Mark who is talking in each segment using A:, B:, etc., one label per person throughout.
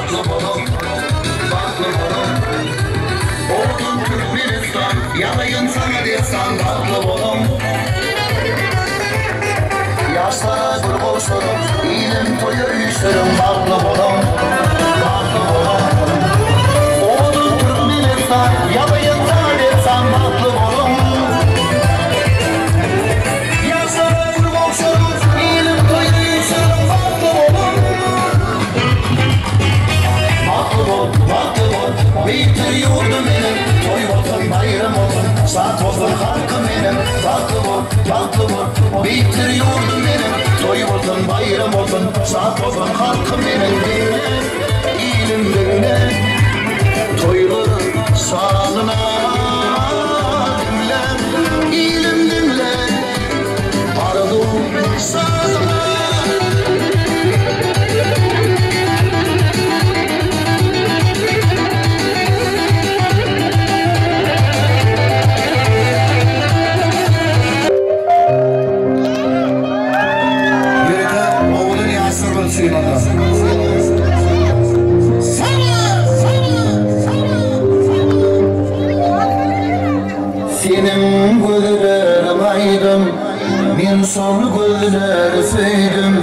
A: Bagtly boluň, bagtly boluň. Owadan Türkmenistan, ýazaýyn saňa dessan, bagtly boluň. Ýaşlara gül gowşuryň, ilim toýa üýşüriň, bagtly boluň, bagtly boluň. Owadan Türkmenistan, ýazaýyn saňa dessan, bagtly boluň. Ýaşlara gül gowşuryň, ilim toýa üýşüriň, bagtly boluň. Bagtly bol, bagtly bol, beýikdir ýurdum meniň, Toý bolsun, baýram bolsun, şat bolsun halkym meniň. Bagtly bol, bagtly bol, beýikdir ýurdum meniň, Toý bolsun, baýram bolsun, şat bolsun halkym meniň. Diňle, ilim diňle, toýlaryň şanyna. Diňle, ilim diňle, arzuw şanyna. Ýörite owadan ýaşlar bilen sylanlar. Seniň gözleriň aýdym, men şol gözleri söýdüm.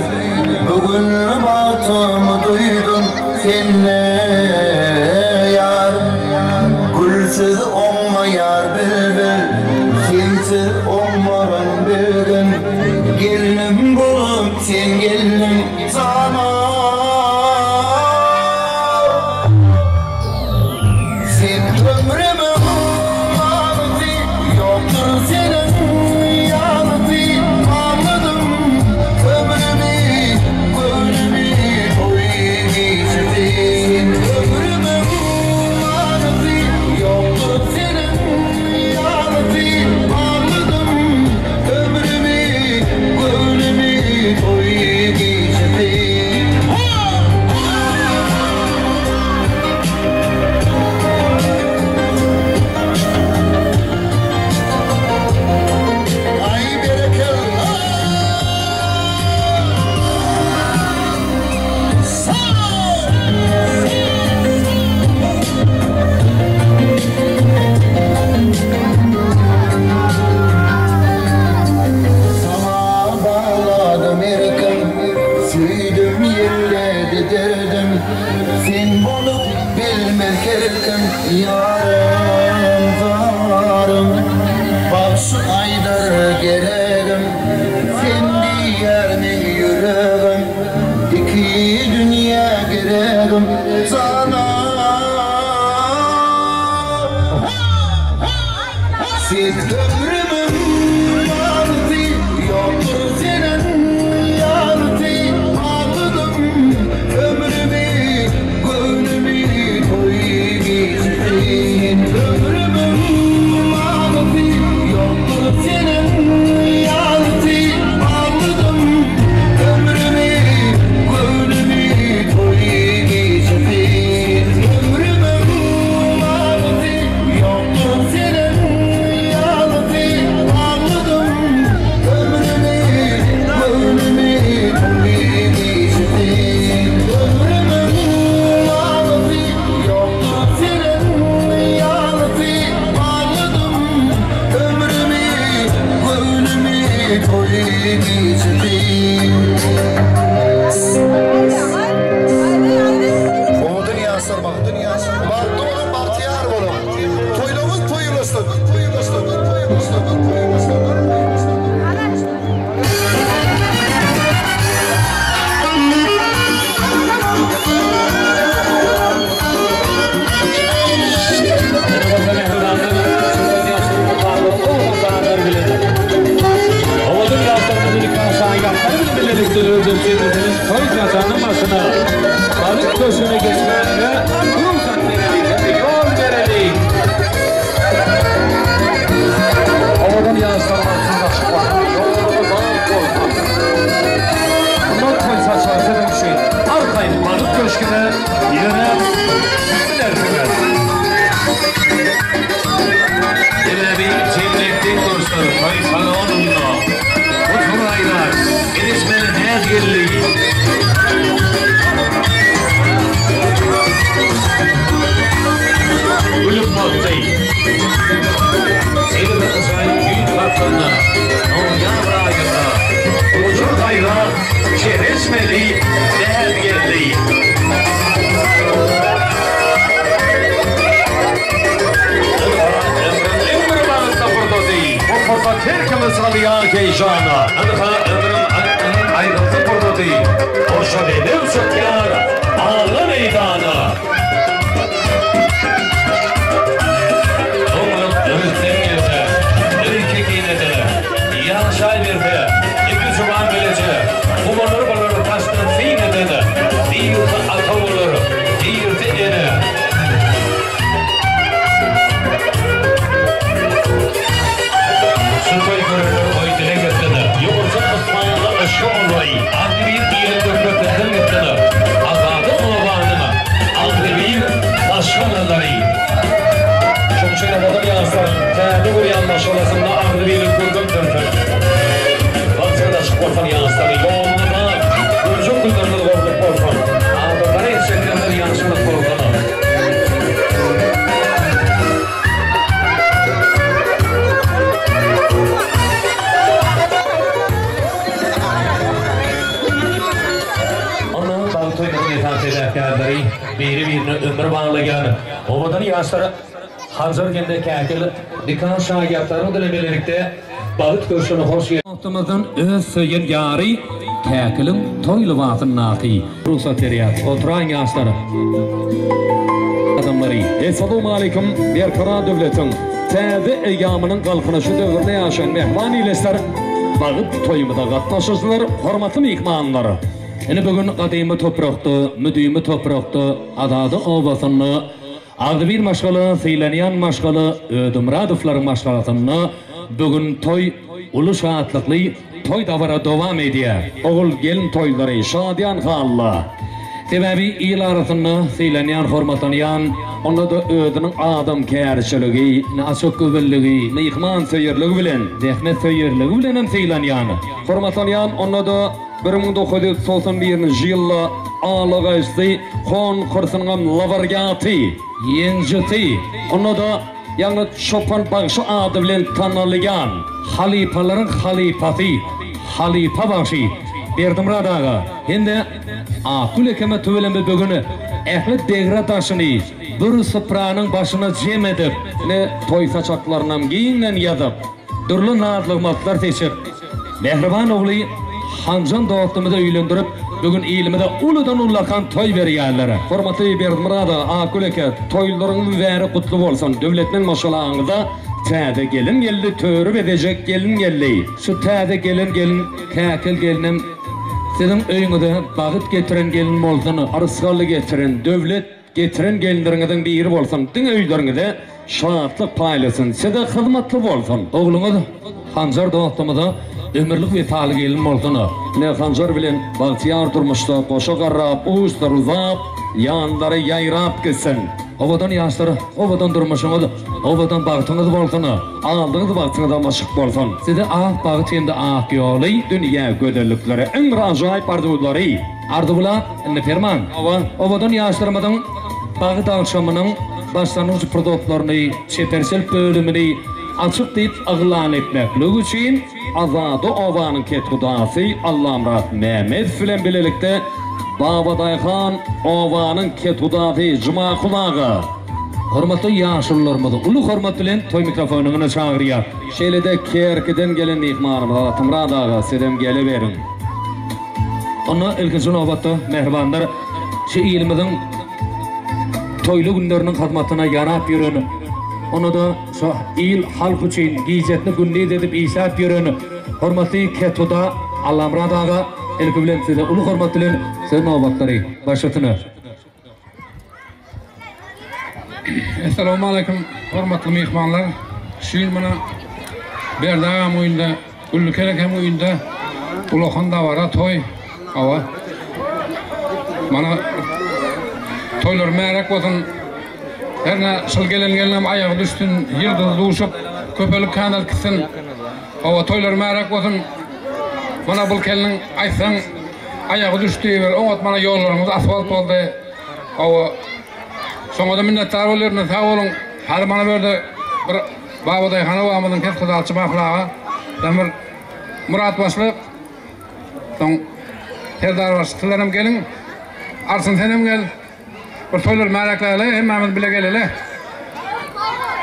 A: Bu gün bagtymy duýdum sende ýar. Gülsüz oňmaýar bilbil, sensiz oňmaryn bilgin. Gelnim bolup sen geldiň jana. Sen ömrümiň manysy, ýokdur seniň ýalysy. Aňladym ömrümi, göwnümi toý gijesi. Sen ömrümiň manysy, ýokdur seniň ýalysy. Aňladym ömrümi, göwnümi toý gijesi. Aý berekella! Sag bol! Saňa bagladym erkim, Söýdüm ýelledi derdim. Sen bolup bilmez her kim, Ýarym, zarym. Bagşy aýdar geregim, Sen diýer meň ýüregim, Iki dünýä geregim, jana. Sen ömrümiň manysy, Ýokdur seniň ýalysy. Bagladym ömrümi, göwnümi toý gijesi. Sen ömrümiň manysy, Ýokdur seniň ýalysy. Bagladym ömrümi, göwnümi toý gijesi. Sen ömrümiň manysy, Ýokdur seniň ýalysy. Bagladym ömrümi, göwnümi toý gijesi. Ömrümiň manysy, ýokdur seniň ýalysy. Bagladym ömrümi, göwnümi toý gijesi. Owadan ýaşlar bagtly boluň, bagtyýar boluň. Toýlaryňyz toý ulaşsyn.
B: Owadan ýaşlarymyzy nika şaýatlary bilen bilelikde özleriniň toý saçagynyň başyna balyk köşgüne geçmäge rugsat bereliň hem-de ýol bereliň. Owadan ýaşlar bagtyň başy ýoluňyz ak bolsun. Mundan toý saçagy siziň üçin arkaýyn balyk köşgüne ýöräp bilersiňiz. Sebäbi jennetde dostlar toý salonynda bu toraýlar el içmeli näz geldi. heýjana. Ynha ömrüň iň aýgytly pursady, Goşa bedew çykýar bagly meýdana. Oňlup rüstem gelse, öýke-kinede, Ýaşaýberse iki juwan bileje. Guwanur bolar daşdan syn eden, Birisi ata bolar, birisi ene. Şu toý görenler goý dileg etsinler. Ýumurjak Ysmaýylda yşgy olay, Agzybir iliň döwletinden gitsinler. Azady obanyň agzybir maşgalalary. Şoň üçin owadan ýaşlaryň täze gurýan maşgalasynda agzybirlik görkem sürsün. Bagtyňyz açyk bolsun ýaşlar, ýoluňyz ak, görjek günleriňiz gorluk bolsun. Adamlara etjekleriňiz ýagşylyk bolsun. Onda bagt toýumyzyň esasy sebäpkärleri biri-birine ömür baglaýan owadan ýaşlar Hanjar hem-de Käkil nika şaýatlary bilen bilelikde bagt köşgüne hoş Dostumyzdan öz söýen ýary Käkiliň toý lybasyndaky. Rugsat berýär. Oturaýyň ýaşlar. Adamlary. Essalawmaleýkum Berkarar döwletiň täze eýýamynyň Galkynyşy döwründe ýaşaýan mähriban ildeşler, bagt toýumyza gatnaşyjylar, hormatly myhmanlar! Ine bu gün gadymy toprakda, müdimi toprakda, Azady obasynda Agzybir maşgala, sylanýan maşgala Ödemyradowlaryň maşgalasynda bu gün toý uly şatlykly toý dabara dowam edýär. Ogul-gelin toýlary şadyýan halda. Sebäbi il arasynda sylanýan, hormatlanýan, onda-da özüniň adamkärçiligi, açykgöwünligi, myhmansöýerligi bilen, zähmetsöýerligi bilenem sylanýan, hormatlanýan, onda-da 1991-nji ýylda Alagaýsy konkursynyňam laureaty, ýeňijisi, onda-da ýaňy Çopan bagşy ady bilen tanalýan halypalaryň halypasy, halypa bagşy Berdimyrat aga hem-de Akgül ekeme tüweleme bu gün ähli degre-daşyny bir supranyň başyna jem edip, ine toý saçaklarynam giňden ýazyp, dürli naz-nygmatlar seçip, Mähriban ogly Hanjan dostumyzy öýlendirip, bu gün ilimize uludan-ullakan toý berýärler. Hormatly Berdimyrat aga, Akgül eke, toýlaryňyz mübärek gutly bolsun! Döwletmen maşgalaňyza täze gelin geldi, töri bezejek gelin geldi. Şu täze gelen gelin Käkil gelnem siziň öýüňize bagt getiren gelin bolsun, rysgal getiren, döwlet getiren gelinleriňiziň biri bolsun, diňe öýleriňize Şatlyk paýlasyn, size hyzmatly bolsun. Ogluňyz Hanjar dostumyza ömürlik wepaly gelin bolsun. Ine Hanjar bilen bagtyýar durmuşda goşa garrap, uçlary uzap, ýanlary ýaýrap gitsin. Owadan ýaşlar, owadan durmuşyňyz, owadan bagtyňyz bolsun. Aldyňyz bagtyňyzam açyk bolsun. Size ak bagt hem-de ak ýoly, dünýä gözellikleri, iň bir ajaýyp arzuwlary arzuwlap, indi Perman, owadan ýaşlarymyzyň bagt agşamynyň başlangyç pursatlaryny, çeperçilik bölümini açyk diýip yglan etmeklik üçin Azady obanyň kethudasy Allamyrat Mämmedow bilen bilelikde Babadaýhan obanyň kethudasy Jumakul aga, hormatly ýaşulularymyzy uly hormat bilen toý mikrofonyna çagyrýar. Şeýle-de Kerkiden gelen myhmanymyz Atymyrat aga sizem geleweriň. Onda ilkinji nobatda mähribanlar şu ilimiziň toýly günleriniň hyzmatyna ýarap ýören, onda-da şu il halk üçin gijesini gündiz edip işläp ýören hormatly kethuda Allamyrat aga ilki bilen size uly hormat bilen söz nobatlary başlasyna.
C: Essalawmaleýkim hormatly myhmanlar. Şu ýyl muna Berdi agam öýünde, Gülli Kelek hem öýünde ulakan dabara toý. Hawa. Mana toýlar märek bolsun. Herne şul gelen gelinem aýagy düşsün, ýyldyzy duşup, köpelip känelip gitsin. Hawa toýlar märek bolsun. Mana bul keliniň aýtsaň aýagy düşdi bir oňat mana ýollaryňyz asfalt boldy. Hawa. Şoňada minnetdar bolýaryn sag boluň. Häzir mana bu ýerde bir Babadaýhan obamyzyň kethudaçy Mahly aga, sen bir Myrat başlyk, soň Serdar başlyk sizlerem geliň. Arçyn senem gel. Bir toýlar märekläli, hemmämiz bile geleli.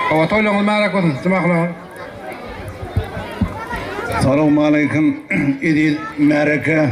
C: Hawa toýlaryňyz märek bolsun, Jumakul aga.
D: Salowmaleýkim eziz märeke.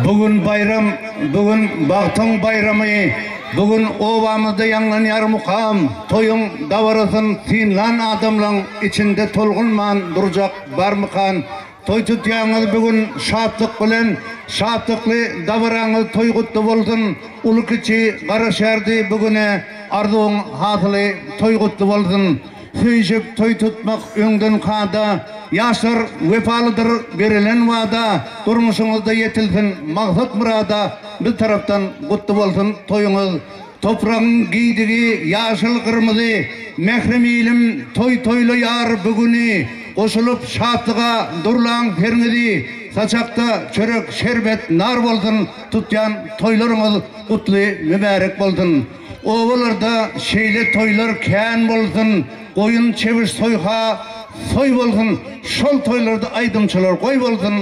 D: Bu gün baýram, bu gün bagtyň baýramy, bu gün obamyzda ýaňlanýar mukam, toýuň dabarasyn synlan adamlaň içinde tolgunman durjak barmykan? Toý tutýaňyz bu gün şatlyk bilen, şatlykly dabaraňyz toý gutly bolsun, uly-kiçi garaşardy bu güne, arzuwyň hasyly toý gutly bolsun. Söýüşip toý tutmak öňden kada, Ýaşlar wepalydyr berilen wada, Durmuşyňyzda ýetilsin maksat-myrada, Biz tarapdan gutly bolsun toýuňyz. Topragyň geýdigi ýaşyl-gyrmyzy, Mährem ilim toý toýlaýar bu güni, Goşulyp şatlyga durlaň seriňizi, Saçakda çörek, şerbet, nar bolsun, Tutýan toýlaryňyz gutly mübärek bolsun. Obalarda şeýle toýlar kän bolsun, Goýun çebiş soýha soý bolsun, Şol toýlarda aýdymçylar goý bolsun,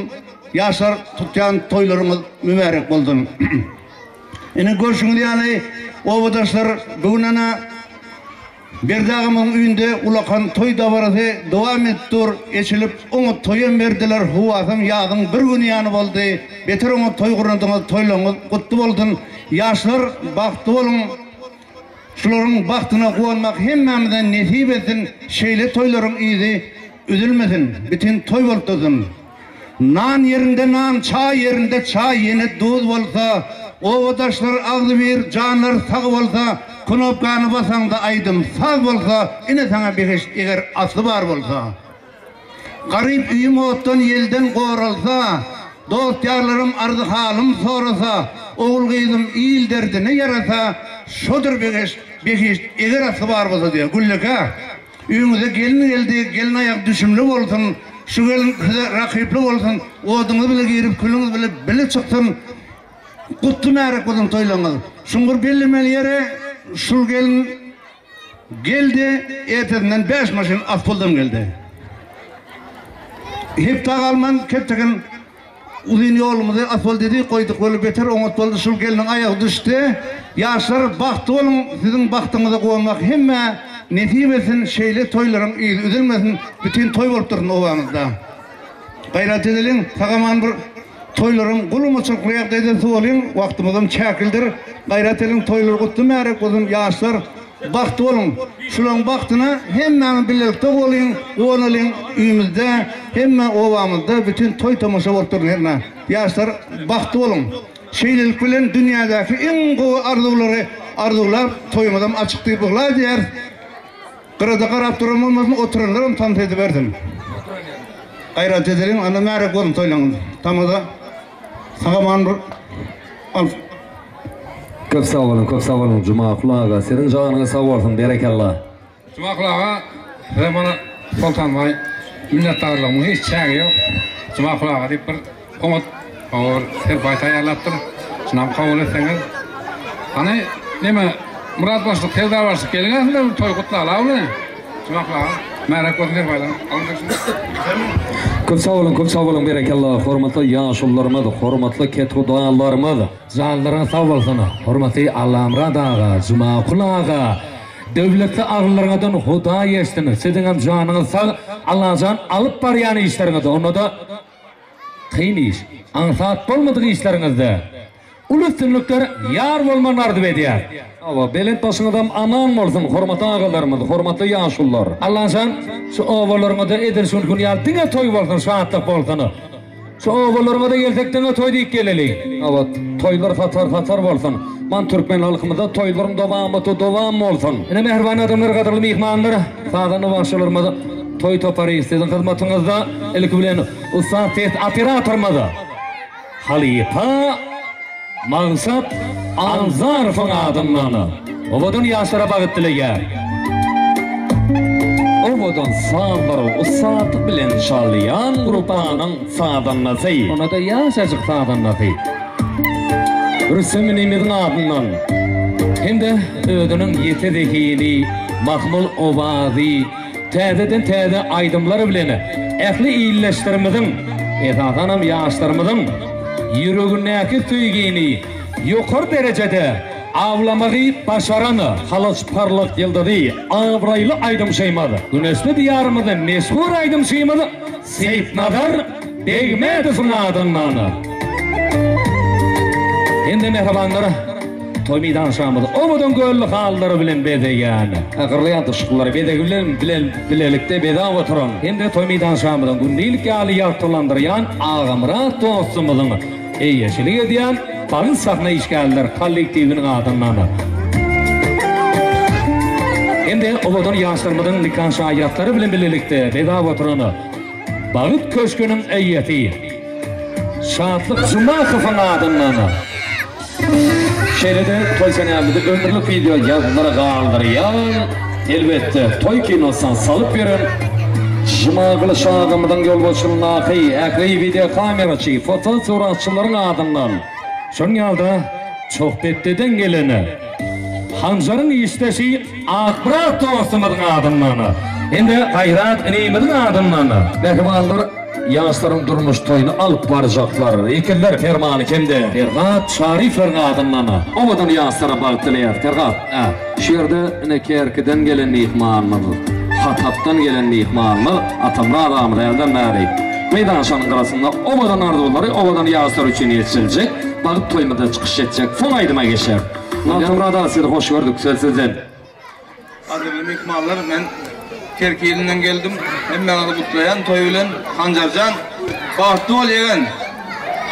D: Ýaşlar tutýan toýlaryňyz mübärek bolsun. Ine görşüňiz ýaly obadaşlar bu gün ana Berdi agamyň öýünde ulakan toý dabarasy dowam edip dur, eçilip oňat toýam berdiler, howasam ýazyň bir güni ýaly boldy, beter oňat toý gurnadyňyz toýlaryňyz gutly bolsun ýaşlar bagtly boluň şularyň bagtyna guwanmak hemmämize nesip etsin şeýle toýlaryň yzy üzülmesin bitin toý bolup dursun. Nan ýerinde nan, çaý ýerinde çaý, ýene duz bolsa, obadaşlar agzybir, janlar sag bolsa, knopkany basaňda aýdym saz bolsa, ine saňa behişt eger asly bar bolsa. Garyp öýüm otdan ýelden goralsa, dost-ýarlarym arzy-halym sorasa, ogul-gyzym il derdine ýarasa, şodur behişt, behişt eger asly bar bolsa diýýär. Gülleka. Öýüňize gelin geldi, gelin aýagy düşümli bolsun, şu gelin size rakyply bolsun, oduňyz bile girip, külüňiz bile bile çyksyn, gutly märek bolsun toýlaryňyz. Şuň bir bellemeli ýeri, şul gelin geldi, ertesinden bäş maşyn asfaltam geldi. Hepde galman kepdegen Uzyn ýolumyzy asfalt edip goýduk weli beter oňat boldy şul gelniň aýagy düşdi. Ýaşlar bagtly boluň siziň bagtyňyza guwanmak hemmä nesip etsin şeýle toýlaryň yzy üzülmesin bütin toý bolup dursun obamyzda. Gaýrat edeliň sagaman bir toýlaryň gulamaçylykly ýagdaýda suwalyň wagtymyzam çäklidir gaýrat ediň toýlar gutly märek bolsun ýaşlar Bagtly boluň! Şulaň bagtyna hemmämiz bilelikde boluň, guwanalyň, öýümizde, hemme obamyzda bütin toý-tomaşa bolup durun hernä. Ýaşlar bagtly boluň! Şeýlelik bilen dünýädäki iň gowy arzuwlary arzuwlap, toýumyzam açyk diýip yglan edýäris. Gyrada garap duran bolmasyn, oturanlaram tans edibersin. Gaýrat edeliň, anda märek bolsun toýlaryňyz. Tamada sag-aman bir alyp.
B: Köp sag boluň köp sag boluň Jumakul aga siziň janyňyz sag bolsun berekella.
C: Jumakul aga size mana Soltanbaý minnetdarlygymyň hiç çägi ýok. Jumakul aga diýip bir oňat bir serpaý taýýarlapdyr. Şunam kabul etseňiz. Hany neme Myrat başlyk Serdar başlyk geliň sizler bir toý gutlaly bilen. Jumakul aga märek bolsun serpaýlaryň alyň şuny.
B: Köp sag boluň köp sag boluň berekella hormatly ýaşulularymyz hormatly kethudalarymyz. Janlaryňyz sag bolsun, hormatly Allamyrat aga, Jumakul aga, döwletli agyllaryňyzdan Hudaý eşitsin, siziňem janyňyz sag, Allajan alyp barýan işleriňizde onda-da kyn iş, aňsat bolmadyk işleriňizde uly üstünlikler ýar bolmagyny arzuw edýäs. Hawa, belent başyňyzam aman bolsun, hormatly agalarymyz, hormatly ýaşulular. Allajan şu obalaryňyzda edil şu günki ýaly diňe toý bolsun, şatlyk bolsun. Şu obalaryňyza gelsek diňe toý diýip geleli. Hawa, toýlar satar satar bolsun. Man türkmen halkymyzda toýlaryň dowamaty dowam bolsun. Ine mähriban adamlar gadyrly myhmanlar, sazanda bagşylarymyz toý topary siziň hyzmatyňyzda ilki bilen ussat ses operatorymyz halypa Magsat Anzarowyň adyndan owadan ýaşlara bagyt dileýär. Owadan sazlary ussatlyk bilen çalýan grupanyň sazandasy. Onda-da ýaşajyk sazandasy. Rüstem inimiziň adyndan hem-de özüniň ýiti zehini, mahmal owazy, täzeden-täze aýdymlary bilen ähli ildeşlerimiziň, esasanam ýaşlarymyzyň ýüregindäki söýgini ýokary derejede. awlamagy başaran Halaç parlak ýyldyzy, abraýly aýdymçymyz, güneşli Diýarymyzda meşhur aýdymçymyz Seýitnazar Begmedowyň adyndan. Hem-de mähribanlar, toý meýdançamyzy owadan gölli halylary bilen bezeýän, gyrlaýan dyşyklary bezegi bilen bilen bilelikde bezäp oturan hem-de toý meýdançamyzyň gündilik ýaly ýagtylandyrýan Agamyrat dostumyzyň eýeçilik edýän Bagyt sahna işgärler kollektiwiniň adyndan hem-de owadan ýaşlarymyzyň nika şaýatlary bilen bilelikde bezäp oturan Bagyt köşgüniň eýesi Şatlyk Jumakowyň adyndan şeýle-de toý senämizi ömürlik wideo ýazgylara galdyrýan, elbetde, toý kinosyna salyp beren Jumagylyç agamyzyň ýolbaşçylygyndaky ähli wideokameraçy, fotosuratçylaryň adyndan, şonuň ýaly-da Çohpetdeden gelen Hanjaryň işdeşi Akmyrat dostumyzyň adyndan hem-de Gaýrat inimiziň adyndan mähribanlar ýaşlaryň durmuş toýuny alyp barjaklar Ekizler Permany hem-de Perhat Çaryýewleriň adyndan owadan ýaşlara bagt dileýäris. Perhat, ä, şu ýerde ine Kerkiden gelen myhmanymyz, Hatapdan gelen myhmanymyz Atamyrat agamyz hälden bäri meýdançanyň gyrasynda owadan arzuwlary owadan ýaşlar üçin ýetişiljek bagt toýumyzda çykyş etjek. Soň aýdyma geçer. Atamyrat aga sizi hoş gördük söz sizden.
E: Gadyrly myhmanlar men Kerki ilinden geldim. Hemmäňizi gutlaýan toý bilen. Hanjarjan bagtly bol ýegen.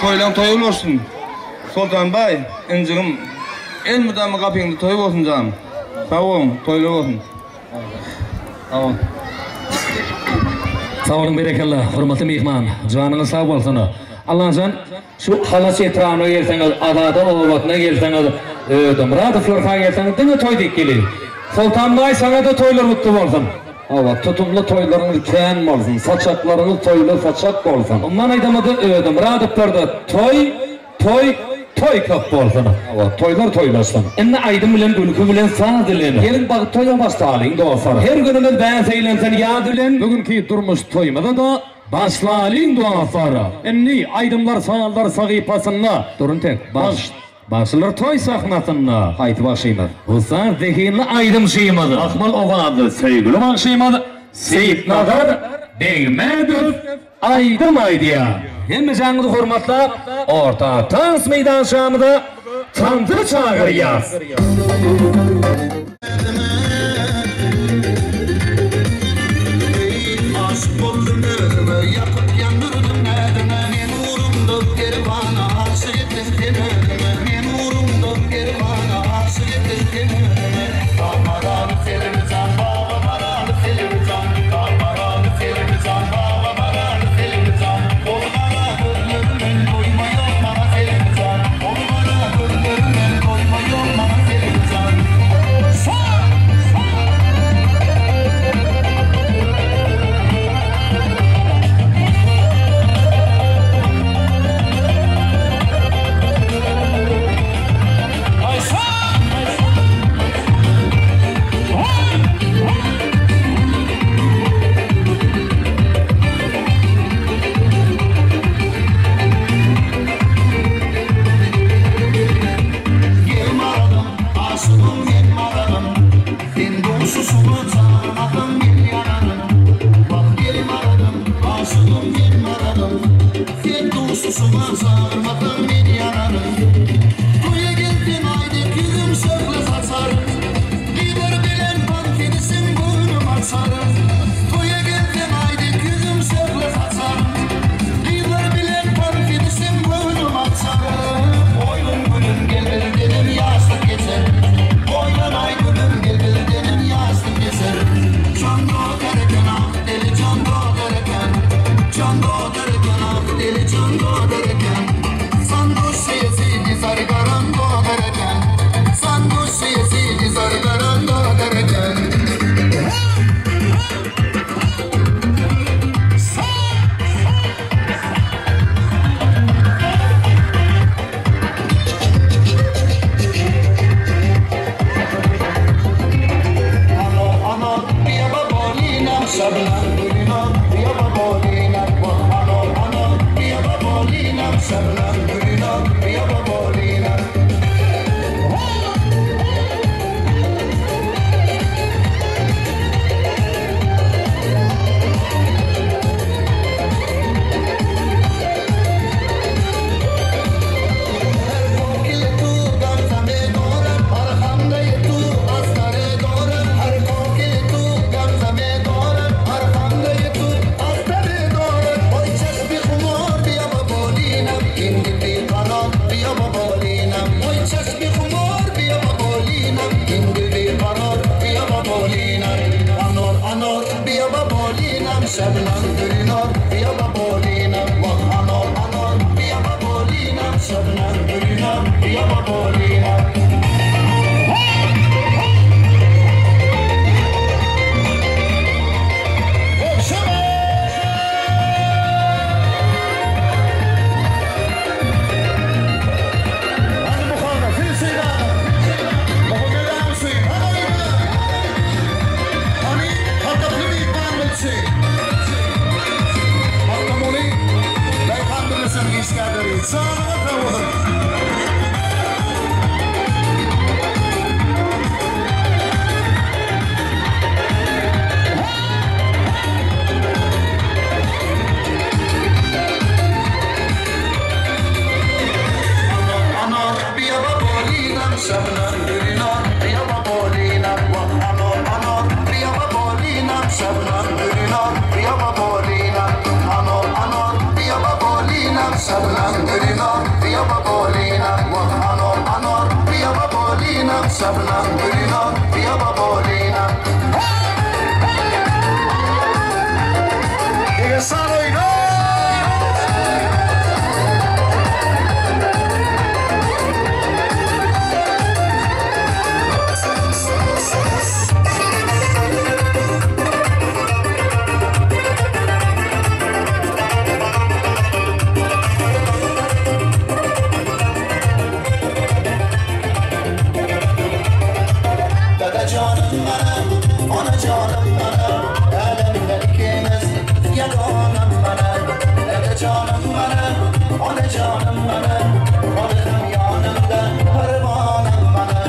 E: Toýlaň toýy bolsun. Soltanbaý injigim elmydama gapyňda toý bolsun jan. Sag boluň toýlar bolsun.
B: Sag boluň. Sag boluň berekella hormatly myhman janyňyz sag bolsun. Allajan Şu Halaç etrabyna gelseňiz, Azada obasyna gelseňiz, Ödemyradowlarka gelseňiz diňe toý diýip geliň. Soltanbaý saňa-da toýlar gutly bolsun. Hawa, tutumly toýlaryňyz kän bolsun, saçaklaryňyz toýly saçak bolsun. Umuman aýdamyzda Ödemyradowlarda toý, toý, toý köp bolsun. Hawa, toýlar toýlaşsyn. Indi aýdym bilen, gülki bilen, saz bilen geliň bagt toýa başlalyň dostlar. Her günümiz bäs eýlensin ýaz bilen. Bu günki durmuş toýumyza-da Başlalyň dostlar! Indi aýdymlar sazlar sahypasynda Durun tek baş Bagşylar toý sahnasynda Haýsy bagşymyz? Ussat zehinli aýdymçymyz Mahmal owazly söýgüli bagşymyz Seýitnazar Begmädow aýdym aýdýar. Hemmejaňyzy hormatlap orta tans meýdançamyza tansa çagyrýas.
A: Aşyk boldum özüňe, ýakyp ýandyrdyň näziňe, Men ugrunda perwana, aşyk etdiň sen özüňe, Men ugrunda perwana, aşyk etdiň sen özüňe. Dag baraly Selbi jan, baga baraly Selbi jan, Dag baraly Selbi jan, baga baraly Selbi jan, Ol gara gözleriňden doýmaýar maňa Selbi jan, Ol gara gözleriňden doýmaýar maňa Selbi jan. Şabnam gülünar Riyaba bolinam Vah anor anor Riyaba bolinam Şabnam gülünar Riyaba bolinam Anor anor Riyaba bolinam Şabnam gülünar Riyaba bolinam Vah anor anor Riyaba bolinam Şabnam gülünar Riyaba bolinam Dede canım bana, ana canım bana, Alemde ikimiz yaganım bana. Dede canım bana, ana canım bana, Alırım yanımda pervanem bana.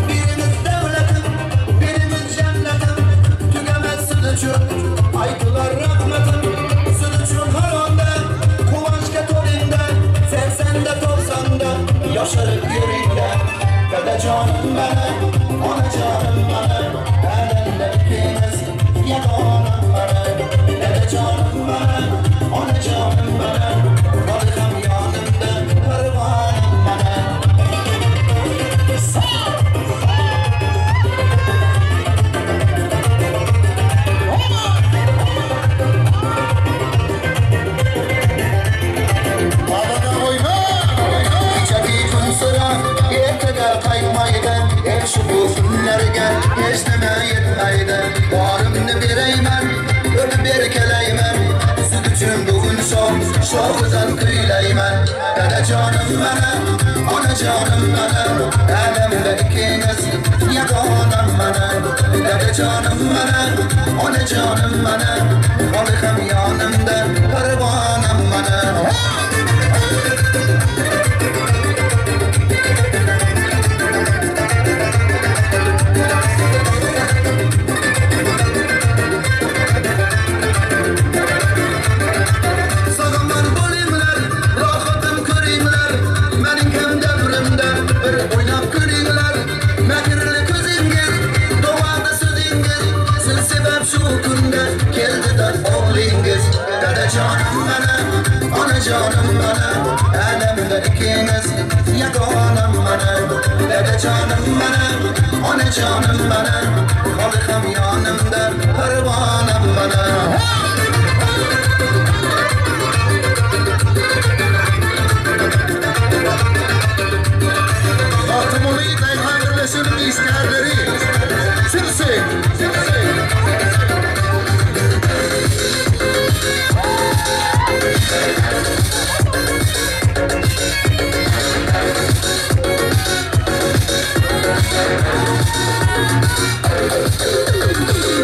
A: Birimiz devletim, birimiz cennetim. Tügemez sözü aytılar rahmetim. Sözü haranda, kuvançka tolinde. Seksende toksanda, yaşarıp yüreğinde. Dede canım bana, ana canım bana. Alemde ikimiz yaganım bana. Dede canım bana, ana canım bana. Varlıkam yanımda, pervanem bana. Geceki gün sıra ertede qaytmaydı. El şu bu günlerge hech nima yetmaydi. Borimni berayman, öpüp berkelayman. Siz uchun bugun shoh, shohidan kuylayman. Dada jonim mana, ona jonim mana. Alamda ikimiz yagonam mana. Dada jonim mana, ona jonim mana. Xoliqim yonimda, parvonam mana. Sağımlar bo'linglar, rohatim ko'ringlar. Mening ham davrimda bir o'ynab ko'ringlar. Makrli ko'zingiz, duoda so'zingiz. Siz sabab shu kunda keldi-da o'g'lingiz. Dada jonim mana, ona jonim mana. Alamda ikimiz yagonam mana. Dada jonim mana, ona jonim mana. Xoliqim yonimda, parvonam mana.
F: Magtymguly Daýhan birleşiginiň işgärleri Silsek, Silsek.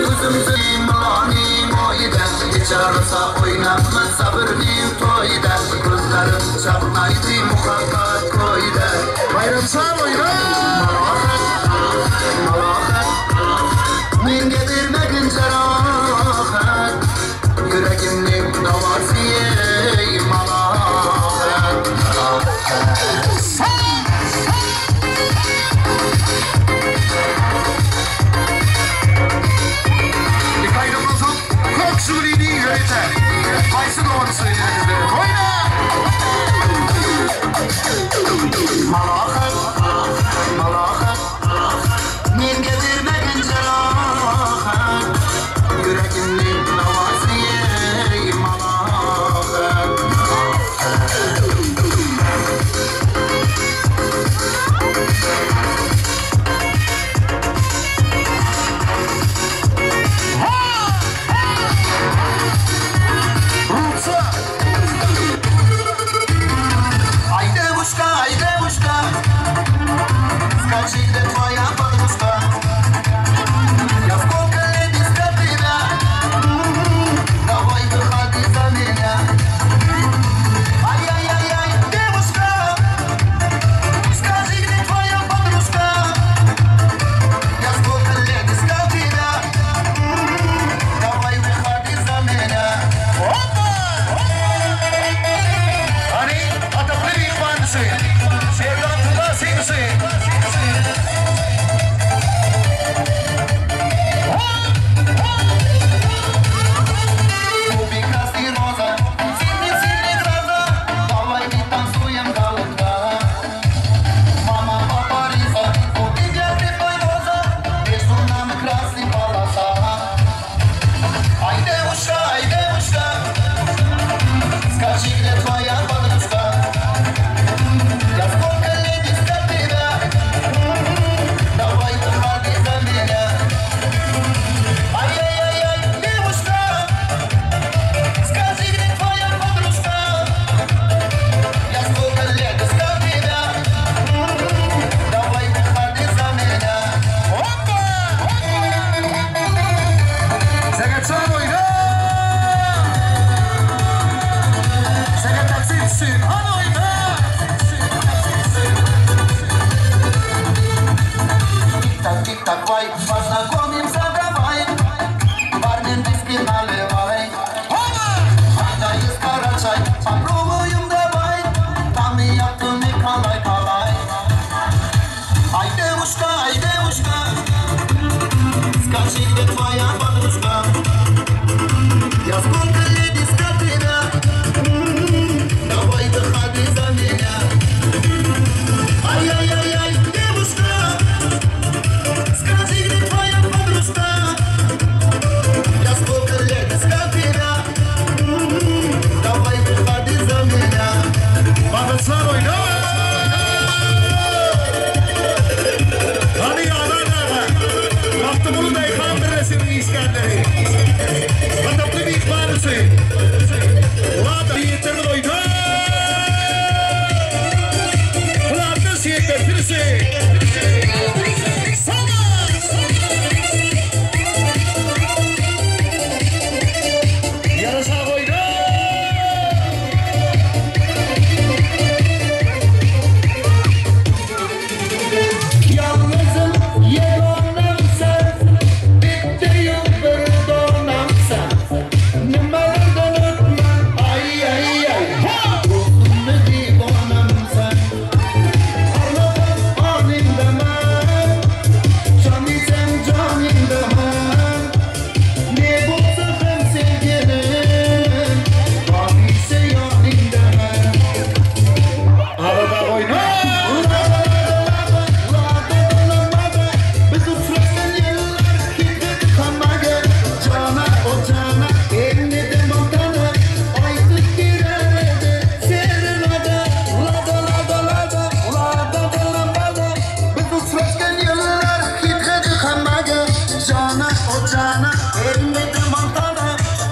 A: Gözümüzün mani moyida Kecharsa o'ynabmiz sabrning to'yida. Ko'zlarim chaqnaydi muhabbat ko'yida.
F: Bayram sag oýna!
A: Malohat, malohat, menga bermagin jarohat. Yuragimning davosi ey malohat.
F: Iki aýdymdan soň Kök Žigulini ýörite haýsy dogany söýdüňizde? Oýna!
A: Malohat, malohat, menga bermagin jarohat. Yuragimning davosi ey malohat.
F: Rutsa!
A: Ay девушка, ay девушка, скажи, где твоя подружка? Я сколько лет искал тебя, давай выходи за меня. Ай-яй-яй-яй, девушка, скажи, где твоя подружка? Так, тик, так, вай, познакомимся давай. Бармен виски наливай. Оба! Есть карачай, попробуем давай. Там и я, ты, Николай, Калай. Ай, девушка, ай, девушка, скажи, где твоя подружка? Я сколько лет искал тебя, давай выходи за меня. Ай-яй-яй-яй, девушка, скажи, где твоя подружка? Я сколько лет искал тебя, давай выходи за меня.
F: Bagyslar oyna! Hany ýalan aga! Magtymguly daýhan birleşiginiň işgärleri! Gadyrly myhman üçin! Lada ýeterli oýna! Pylandan şeýtler birisi! Sala! Ýaraşak oýna!
A: Yalnızım yegonim sen, bittiyim bir donam sen. Nimalardan ötme, ay ay ay. Ruhumni divanam sen. Arladan anim demem, can isem canim demem. Ne bolsa hem sevgilim, hamishe yonim demem.
F: Arada oýna!
A: Biz uchrashgan yillar ketdi hammaga. Jona, o jona, endi montana. Aytib berar edi serenada. Lada, lada, lada, lada, lada. Biz uchrashgan yillar ketdi hammaga. Jona, o jona, endi montana.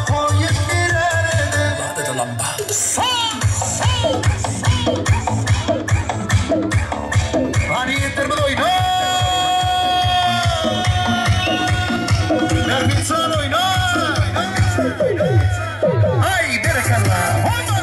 A: Qo'yib berar edi.
F: Sal! Hany ýetermiz oýna! Nerminsan oýna! Aý, berekella! Hoppa!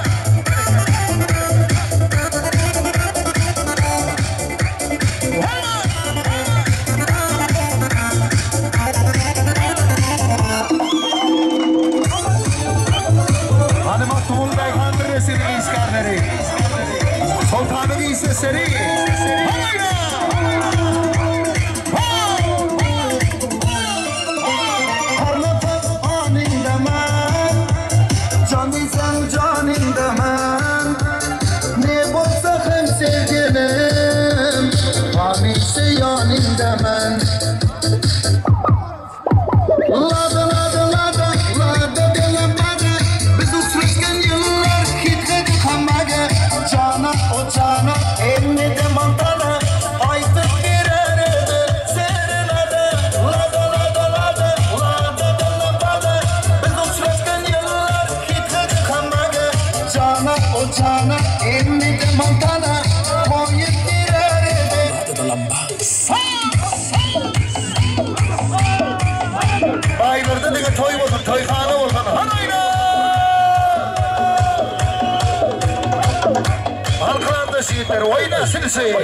F: Hany Magtymguly daýhan birleşiginiň işgärleri! Soltanyň işsesleri! Oýna!
A: Parlatan anindaman, Can desem canindaman. Ne bolsa hem sevgilim, Hamishe yonindaman. Lada, lada, lada, lada delambada. Biz uchrashgan yillar ketdi hammaga. Jona, o jona, endi montana. Aytib berar edi serenada. Lada, lada, lada, lada delambada. Biz uchrashgan yillar ketdi hammaga. Jona, o jona, endi montana. Qo'yib berar edi.
F: Baýbirdi diňe toý bolsun, toýhana bolsun. Hany oýna! Halklarda şehitler oýna silsin.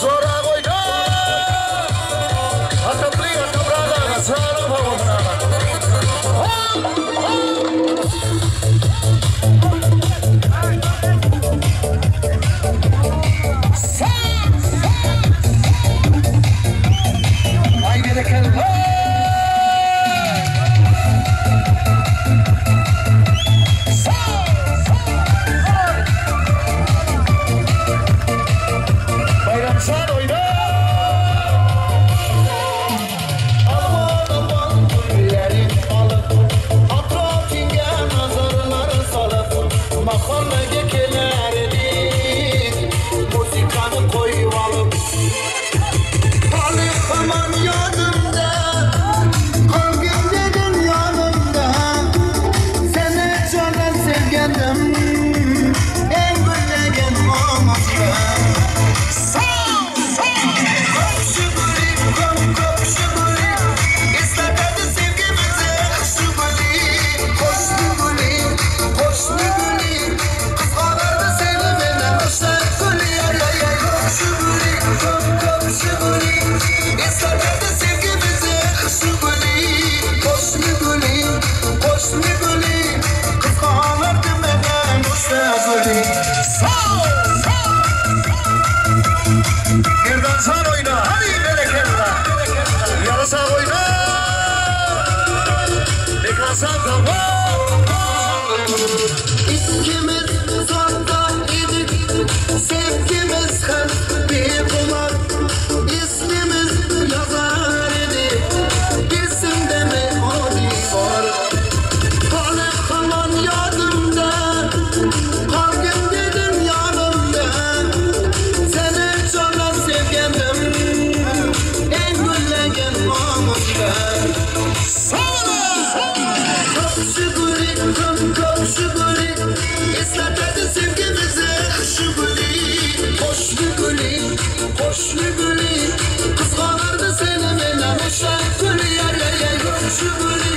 F: Zorak oýna! Ataply, atabrada, sağlık bolsun aga. Ay berekella! Sağ!
A: Ikkimiz uzakta idik, sevgimiz hep bir kulak. İsmimiz yazar idi, bilsin mi o divar. Hali kalan yadımda, kalbim dedim yanımda. Seni çok sevgendim, en güllegen omuzda. Köpşü gülü, köpşü gülü, esnetedi sevgimizi şu gülü. Hoşlu gülü, hoşlu gülü, kıskanırdı seni menden uşak gülü. Yer yer yer. Köpşü gülü,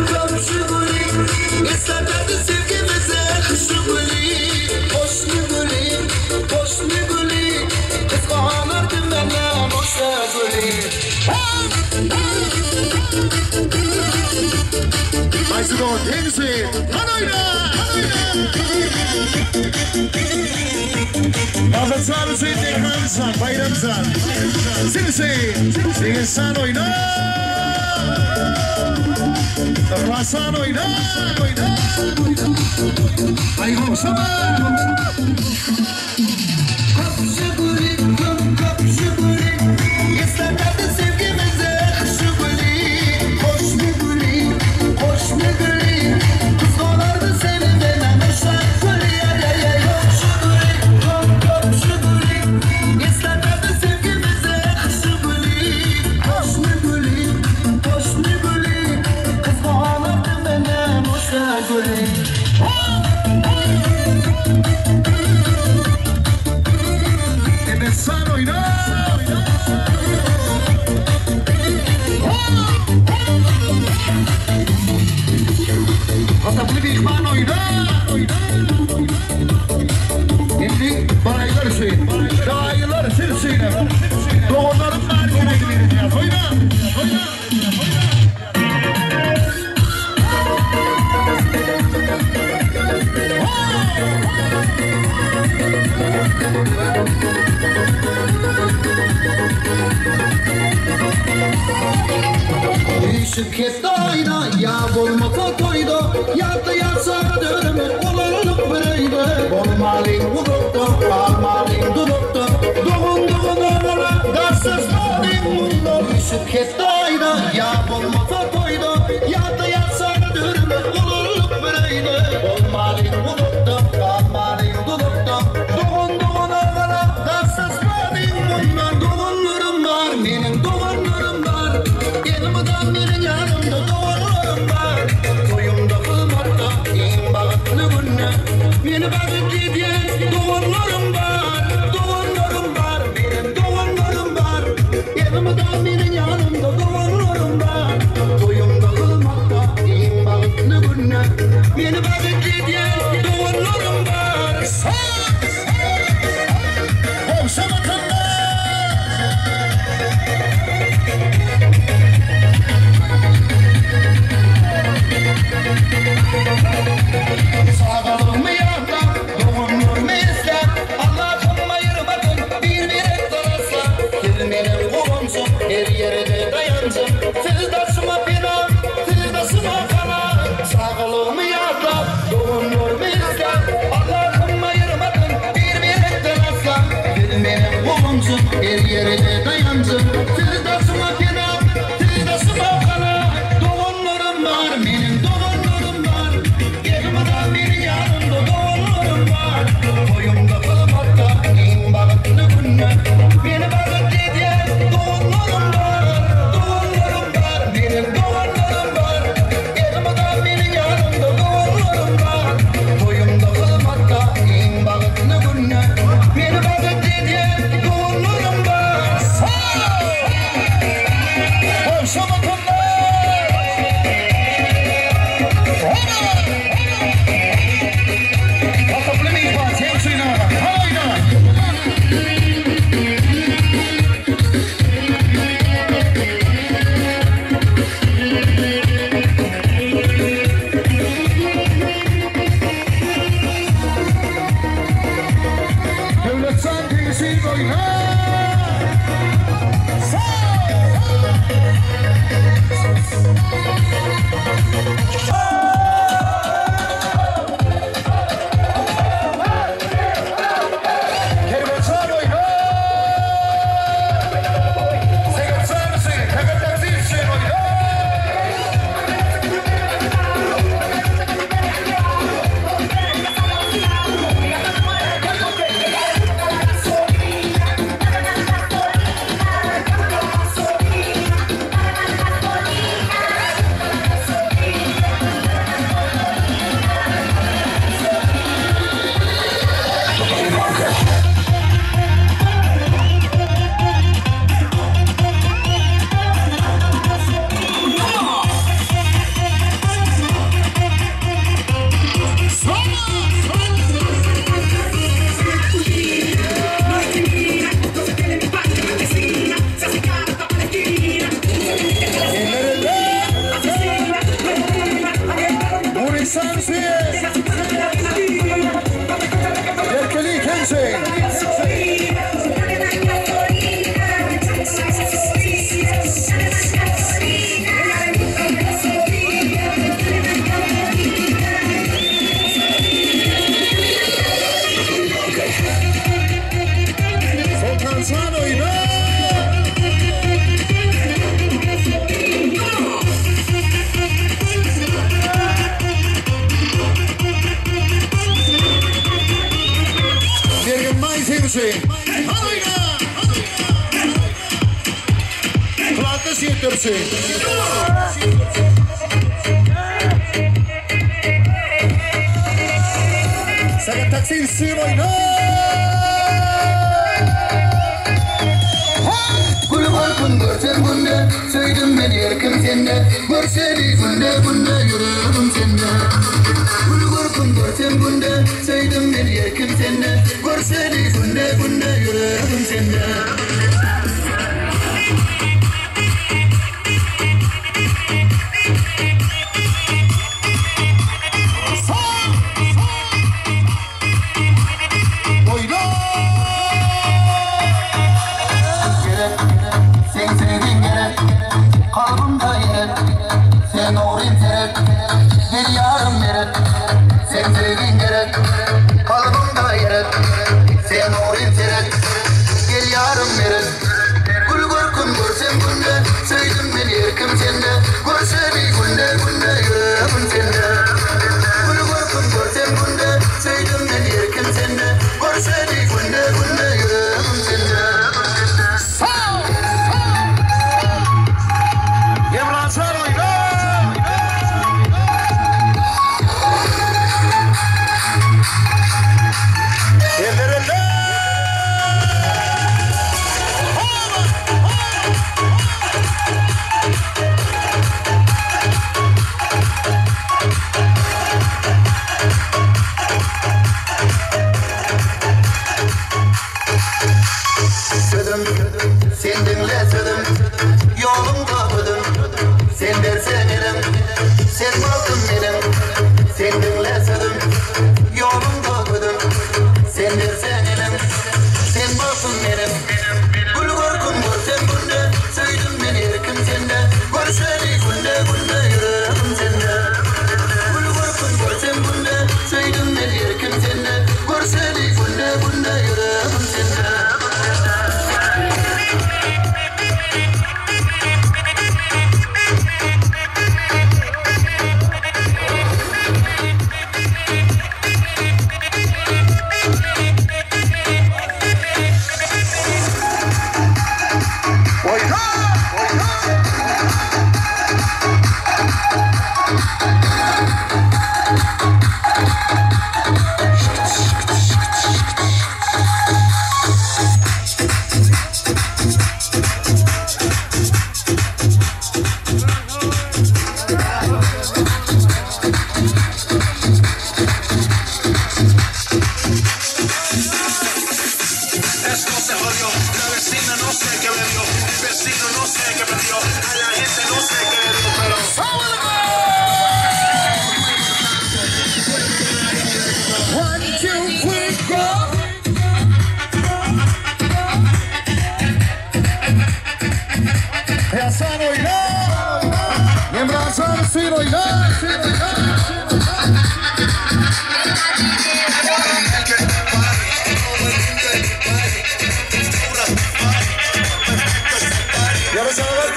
A: köpşü gülü, esnetedi sevgimizi şu gülü. Hoşlu gülü, hoşlu gülü, kıskanırdı menden uşak gülü. Maestro Tense, Hanoyna! Ahmet Hüseyin Dekransan, Bayramsan, Sinse, Sinsan oyna! Rasan oyna! Ay sama! Köpşü gülü, köpşü gülü, esnetedi sevgimizi şu gülü. Hoşlu gülü, hoşlu gülü, kıskanırdı seni benden uşak gülü. Yer yer yer. Köpşü gülü, köpşü gülü, esnetedi sevgimizi şu gülü. Hoşlu gülü, hoşlu gülü, kıskanırdı benden uşak gülü. Emesan oyna! Hataplı bir oyna! Şimdi baraylar Hüseyin, dayılar Hüseyin. Doğanların var vereceğiz. Oyna! Oyna! Şirket ayda ya bolmasa toyda, yattı yatsa dönümü olalım bireyde. Bolmalın uzakta, kalmalın dudukta, doğun doğun olara dersiz malın bunda. Şirket ayda ya bolmasa toyda, yattı yatsa dönümü olalım bireyde. Bolmalın uzakta, kalmalın dudukta, doğun doğun olara dersiz malın bunda. Doğunlarım var, benim doğunlarım var. Elmiden benim yanımda doğrularım var. Toyumda kılmakta en bahtlı günü. Beni bahtlı diyen doğrularım var. Doğrularım var, benim doğrularım var. Elmiden benim yanımda doğrularım var. Toyumda kılmakta en bahtlı günü. Beni bahtlı diyen doğrularım var. Sağalığımı yatla, doğumluğumu izle. Allah'ım ayırmadın bir bir asla. Girmenin kovumsun, her yere dayancım. Sızdaşıma pina, sızdaşıma kana. Sağalığımı yatla, doğumluğumu izle. Allah'ım ayırmadın bir bir asla. Girmenin kovumsun, her yere dayancım. Sızdaşıma pina, sızdaşıma kana. Doğumlarım var, benim doğumlarım var. Elmiden benim yanımda doğumlarım var. Toyumda kılmakta en bahtlı günü. Beni bahtlı diyen doğumlarım var. Doğumlarım var, benim doğumlarım var. Elmiden benim yanımda doğumlarım var. Toyumda kılmakta en bahtlı günü. Beni bahtlı diyen doğumlarım var. Sağ ol!
F: Sağ ol! Seň üçin. Soltanjan oýna! Mergen Maý seň üçin. Hany oýna! Kladdaş ýigitler üçin. Sagat taksi üçin oýna!
A: Gül görkün görsem günde, Söýdüm men erkim sende, Görseli günde günde ýüregim sende. Gül görkün görsem günde, Söýdüm men erkim sende, Görseli günde günde ýüregim sende.
F: Oýna!
A: Gerek, seň söýgiň gerek, Kalbymda ýerek, sen ogryn seret, Gel ýarym meret, seň söýgiň gerek, Kalbymda ýerek, sen ogryn seret, Gel ýarym meret. Gül görküm görsem günde, Söýdüm men erkim sende, Görşeli günde günde ýüregim sende. Gül görküm görsem günde, Söýdüm men erkim sende, Görşeli günde günde ýüregim sende.
F: Emrajan oýna! Eller eller!
A: Sözüm, sen diňle sözüm, Ýoluňda gözüm, sen berseň elim, Sen bagtym meniň, sen diňle sözüm, Ýoluňda gözüm, sen berseň elim, Sen bagtym meniň. Gül görküm görsem günde, Söýdüm men erkim sende, Görşeli günde günde ýüregim sende. Gül görküm görsem günde, Söýdüm men erkim sende, Görşeli günde günde ýüregim sende.
F: Oýna! Oýna!
G: Esto se jodió, la vecina no sé qué bebió, el vecino no sé qué perdió, a la gente no sé qué le dio, pero
F: One, two, three, go! Hasan oýna! Emrajan üçin oýna! Ýara sana bak.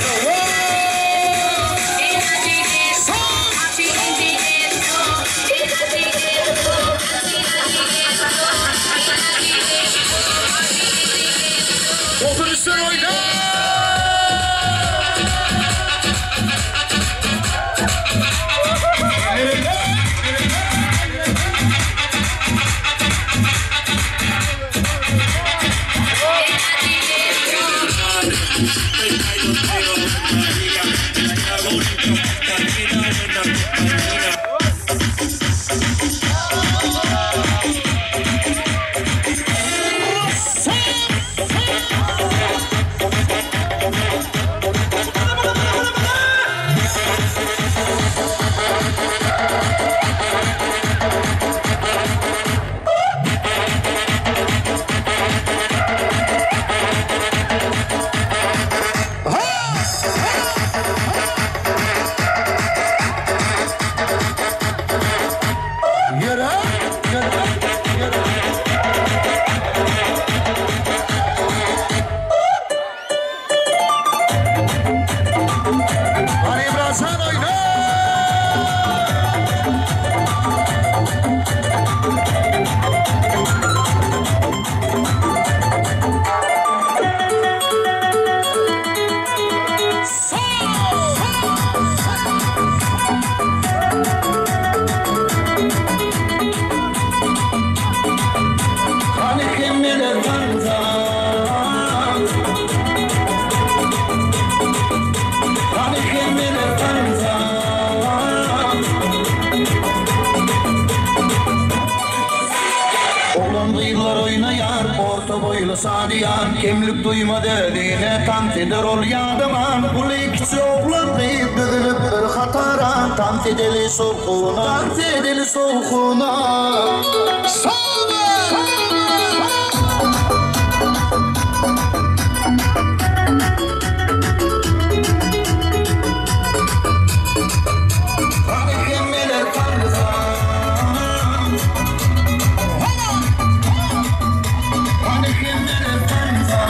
A: gyzlar oýnaýar, orta boýly Sadyýan, Kemlik duýmaz özüne, tans eder ol ýadaman. Uly kiçi oglan gyz düzülip bir hatara, Tans edeli şowhuna, tans edeli şowhuna. Hany hemmeler tansa. Hany hemmeler tansa.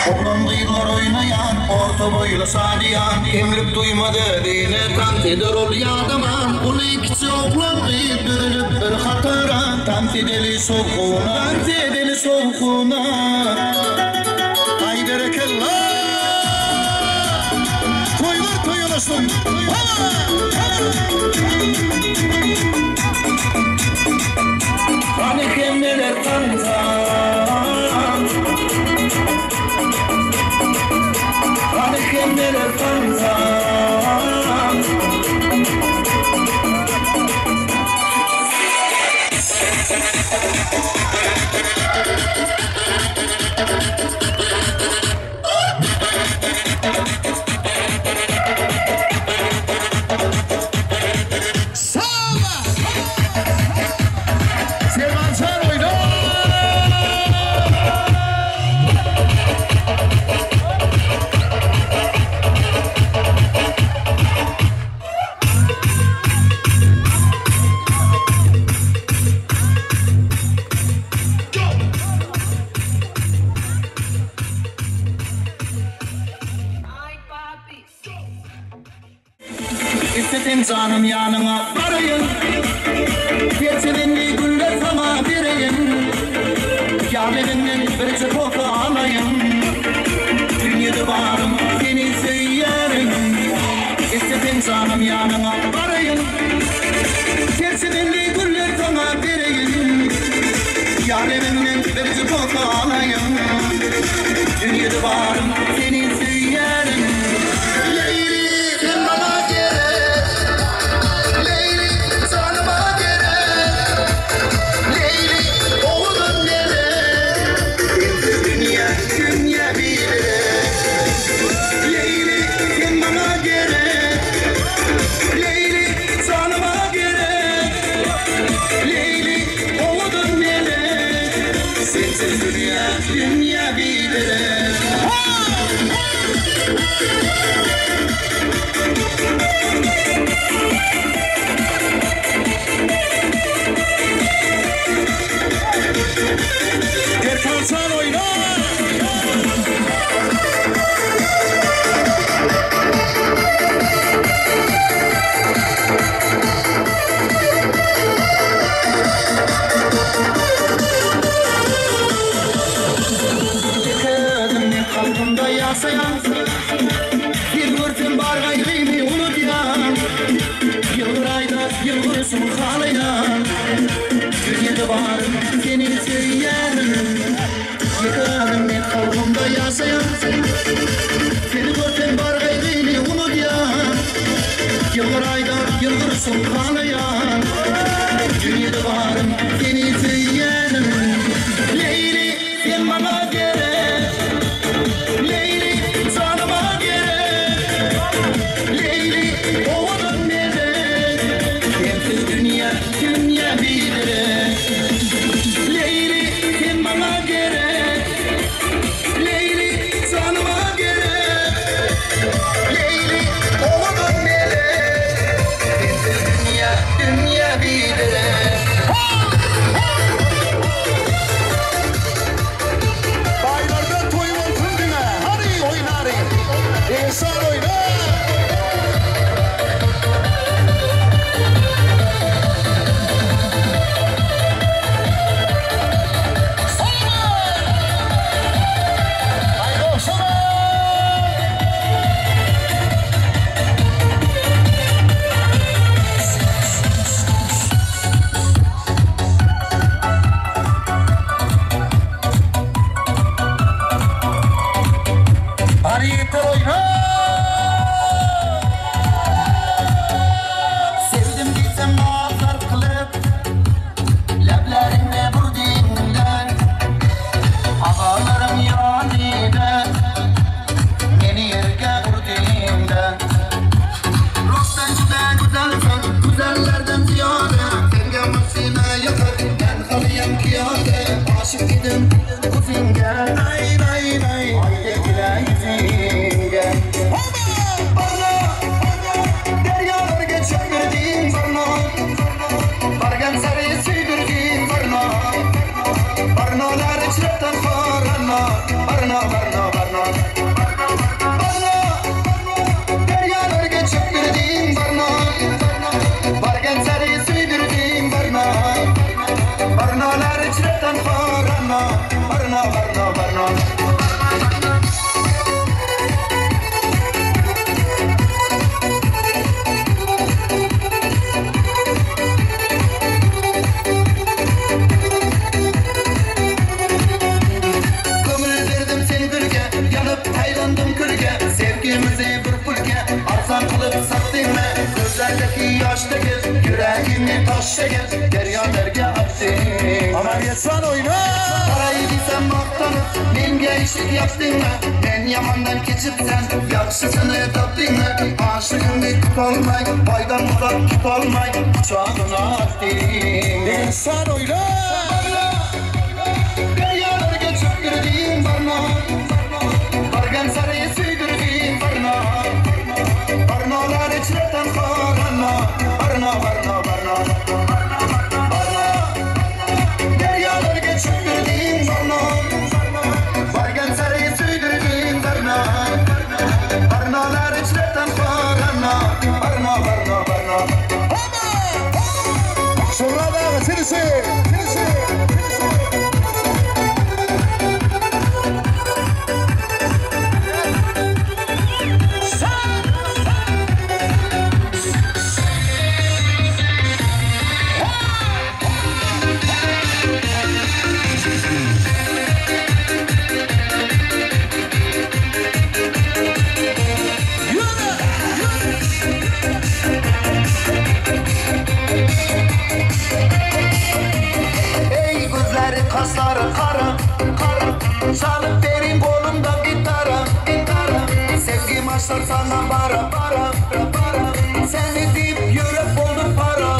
A: Oglan gyzlar oýnaýan, orta boýly şadyýan, Kemlik duýmaz özüne, tans eder ol ýadaman. Uly kiçi oglan gyz düzülip bir hatara, Tans edeli şowhuna, tans edeli şowhuna.
F: Aý berekella! Toýlar toý olasyn!
A: Hany hemmeler tansa. Hany hemmeler tansa.
F: Serwanjan oýna!
A: Isleseň janym ýanyňa baraýyn, Perçelenli güller saňa bereýin, Ýar eliňden birje posa alaýyn, Dünýede barym seni söýýärin. Isleseň janym ýanyňa baraýyn, Perçelenli güller saňa bereýin, Ýar eliňden birje posa alaýyn, Dünýede barym seni söýýärin.
F: Leýli sen maňa gerek, Leýli janyma gerek, Leýli owadan melek,
A: Sensiz dünýä, dünýä biderek. Leýli sen maňa gerek, Leýli janyma gerek, Leýli owadan melek, Sensiz dünýä, dünýä biderek.
F: Erkanjan oýna!
A: Ýeke özüm men kalbymda ýaşaýan, Bir görsem bar gaýgymy unudýan, Ýylgyraýda ýylgyryşymy halaýan, Dünýede barym seni söýýärin. Ýeke özüm men kalbymda ýaşaýan, Seni görsem bar gaýgymy unudýan, Ýylgyraýda ýylgyryşymy halaýan, Dünýede barym seni söýýärin. Leýli sen maňa gerek, Leýli janyma gerek, Leýli owadan melek, Sensiz dünýä, dünýä biderek. Leýli sen maňa gerek, Leýli janyma gerek, Leýli owadan melek, Sensiz dünýä, dünýä biderek.
F: Baýlarda toý bolsun diňe. Hany oýnalyň. Esan oýna!
A: tanha Barna, barna, barna, barna. Köňül berdim sen gülge, Ýanyp aýlandym külge, Sevgimizi bir pulga, Arzan kylyp satdyňmy? Gözlerdeki ýaş degil, Ýüregimi taş degil, Derýalarga atdyň.
F: Aman ýetsan oýna!
A: Garaý diýsem magtanyp, Menге işik ýapdyňmy? Men ýamandan geçip sen, Ýagşysyny tapdyňmy? Aşygyňy tutalmaý, Baýdan uzak tutalmaý, Pyçagyny atdyň.
F: Ýetsan oýna!
A: Derýalar geçip girdim barna, Bargan sary söýdürdim barna, Barnalar içre tanha barna, Barna, barna, barna, barna. Derýalar geçip girdim barna, Bargan sary söýdürdim barna, Barnalar içre tanha barna, Barna, barna, barna.
F: Şurada sinisi, sinisi.
A: Ey gözleri kasları kara, kara. Çalıp verin kolumda gitara, gitara. Sevgim açlar sana bara, bara, bara. Seni deyip yürek oldu para.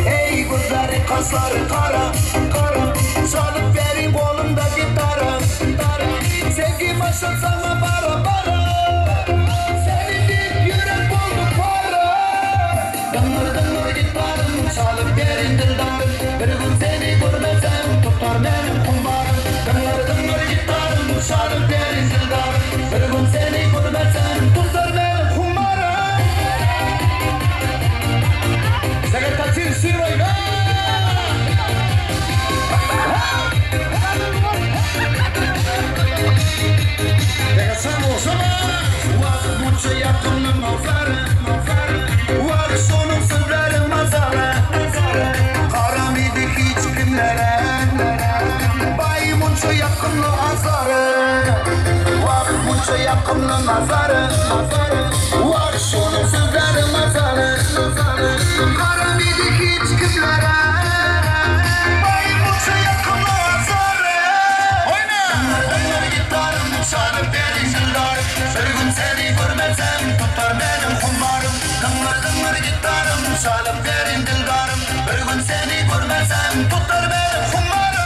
A: Ey gözleri kasları kara, kara. Çalıp verin kolumda gitara, gitara. Sevgim açlar sana bara, bara. Seni deyip yürek oldu para. Dıngır dıngır gitarım, çalıp verin dildarım. Bir gün seni görmesem tutar benim kumarım. Dıngır dıngır gitarım, çalıp verin dildarım. Bir gün seni görmesem tutar benim kumarım.
F: Sekreter sin oýna! Ýetsan bolsana!
A: Vah bunca yakınım nazarı, Vah sonum sözleri mazarı, Karam idi hiç kimlere, Bay bunca yakınlı azarı. Vah bunca yakınlı nazarı, Vah sonum sözleri mazarı, Karam idi hiç kimlere, Bay bunca yakınlı azarı.
F: Oýna!
A: Dıngır gitarım, çalıp verin dildarım. Bir gün seni görmesem tutar benim kumarım. Dıngır dıngır gitarım, çalıp verin dildarım. Bir gün seni görmesem tutar benim kumarım.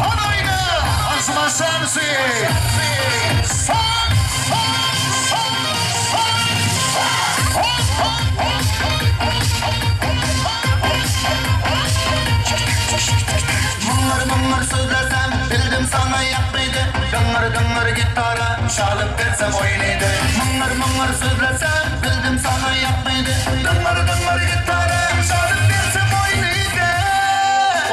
F: Hadi oýna! Arzuman sensi! San, san, san, san, san. Hop, hop, hop,
A: Mıngır mıngır sözlesem bildim sana yakmaydı. Dıngır dıngır gitara çalıp versem oynaydı. Mıngır mıngır sözlesem bildim sana yakmaydı. Dıngır dıngır gitara çalıp versem oynaydı.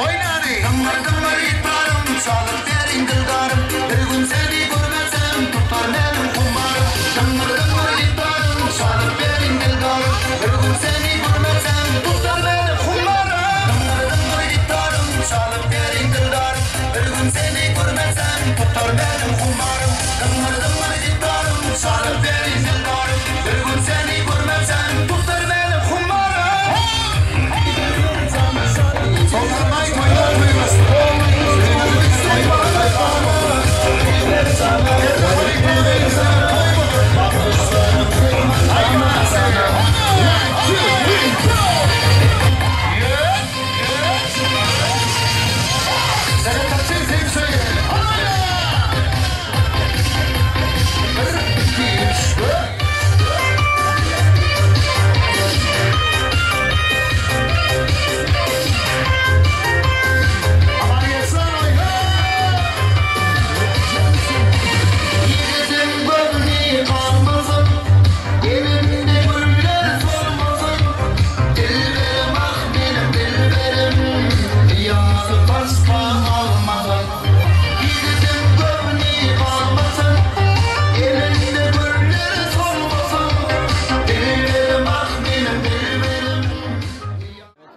F: Oýna hadi!
A: Dıngır dıngır gitarım çalıp verin dildarım. Bir gün seni görmesem tutar benim kumarım. Dıngır dıngır gitarım çalıp verin dildarım. Bir gün seni görmesem tutar benim kumarım. Dıngır dıngır gitarım çalıp verin dildarım. Bir gün seni görmesem tutar benim kumarım. Dıngır dıngır gitarım çalıp verin dildarım. Bir gün seni görmesem tutar benim kumarım.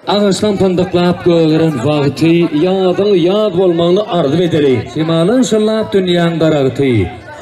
B: Agaçlaň pyndyklap gögeren wagty, Ýazyň ýaz bolmagyny arzuw edeli. Şemalyň şyllap dünýäň daragty,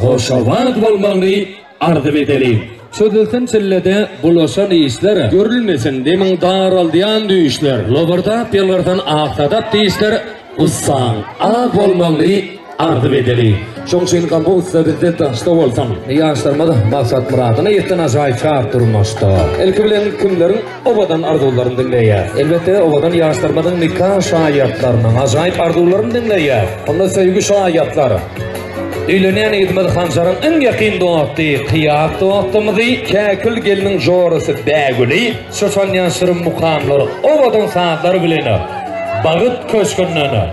B: Hoşowaz bolmagyny arzuw edeli. Çözülsin çillede bulaşan işler, Görülmesin demiň daraldýan düýşler. Lowurdap ýylgyrsan ak sadap dişler, Gussaň az bolmagyny arzuw edeli. Şoň üçin gam-gussa bizde daşda bolsun. Ýaşlarymyz maksat-myradyna ýeten ajaýyp şat durmuşda. Ilki bilen kimleriň owadan arzuwlaryny diňleýäs? Elbetde, owadan ýaşlarymyzyň nika şaýatlarynyň ajaýyp arzuwlaryny diňleýäs. Onda söýgi şaýatlar. Öýlenýän ýigidimiz Hanjaryň iň ýakyn dosty Kyýas dostumyzy, Käkil gelniň jorasy Bägüli, Şu çalynýan şirin mukamlar, owadan sazlar bilen Bagyt köşgünden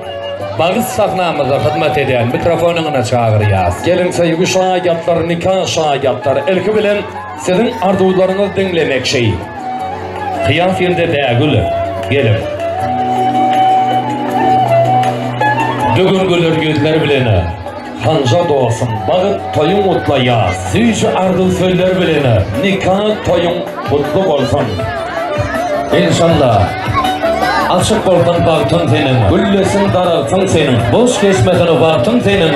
B: Bagyt sahnamyzda hyzmat edýän mikrofon öňüne çagyrýas. Geliň söýgi şaýatlar, nika şaýatlar, ilki bilen siziň arzuwlaryňyzy diňlemekçi. Kyýas hem-de Bägül, geliň. Dügün güler ýüzler bilen Hanjar dostum, bagyt toýuň gutlaýas. Süýji arzuw sözler bilen nika toýuň gutly bolsun. Enşalla. Açyk bolsun bagtyň seniň, güllesin daragtyň seniň, boş geçmesin wagtyň seniň,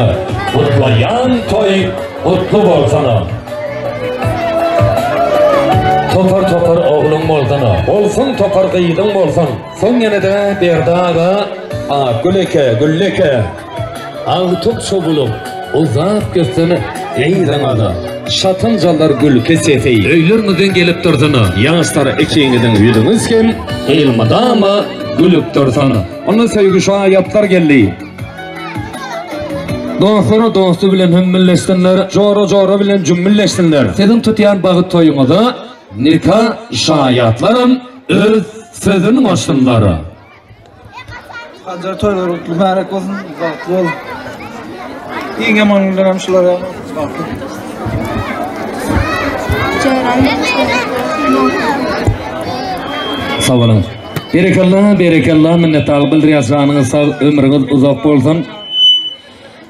B: gutlaýan toý gutly bolsun. Topar-topar ogluň bolsun, bolsun topar gyzyň bolsun. Soň ýene-de Berdi aga, Akgül eke, Gülli eke. Agtyk çowlup, uzap gitsin yzyňyza. Şatynjalar gülki sesi öýleriňizden gelip dursun. Ýaşlar ikiňiziň ýüzüňiz hem elmydama gülüp dursun. Onda söýgi şaýatlar geldi. Dostlar dosty bilen hümmülleşsinler, jora jora bilen jümmülleşsinler. Siziň tutýan bagyt toýuňyza nika şaýatlaram öz sözüni goşsunlar.
E: Hanjar toýlar gutly mübärek bolsun, bagtly bol. Iň ýaman günler hem şular ýaly. Bagtly.
B: Sag boluň. Berekella, berekella, minnetdarlyk bildirýäs, janyňyz sag, ömrüňiz uzak bolsun.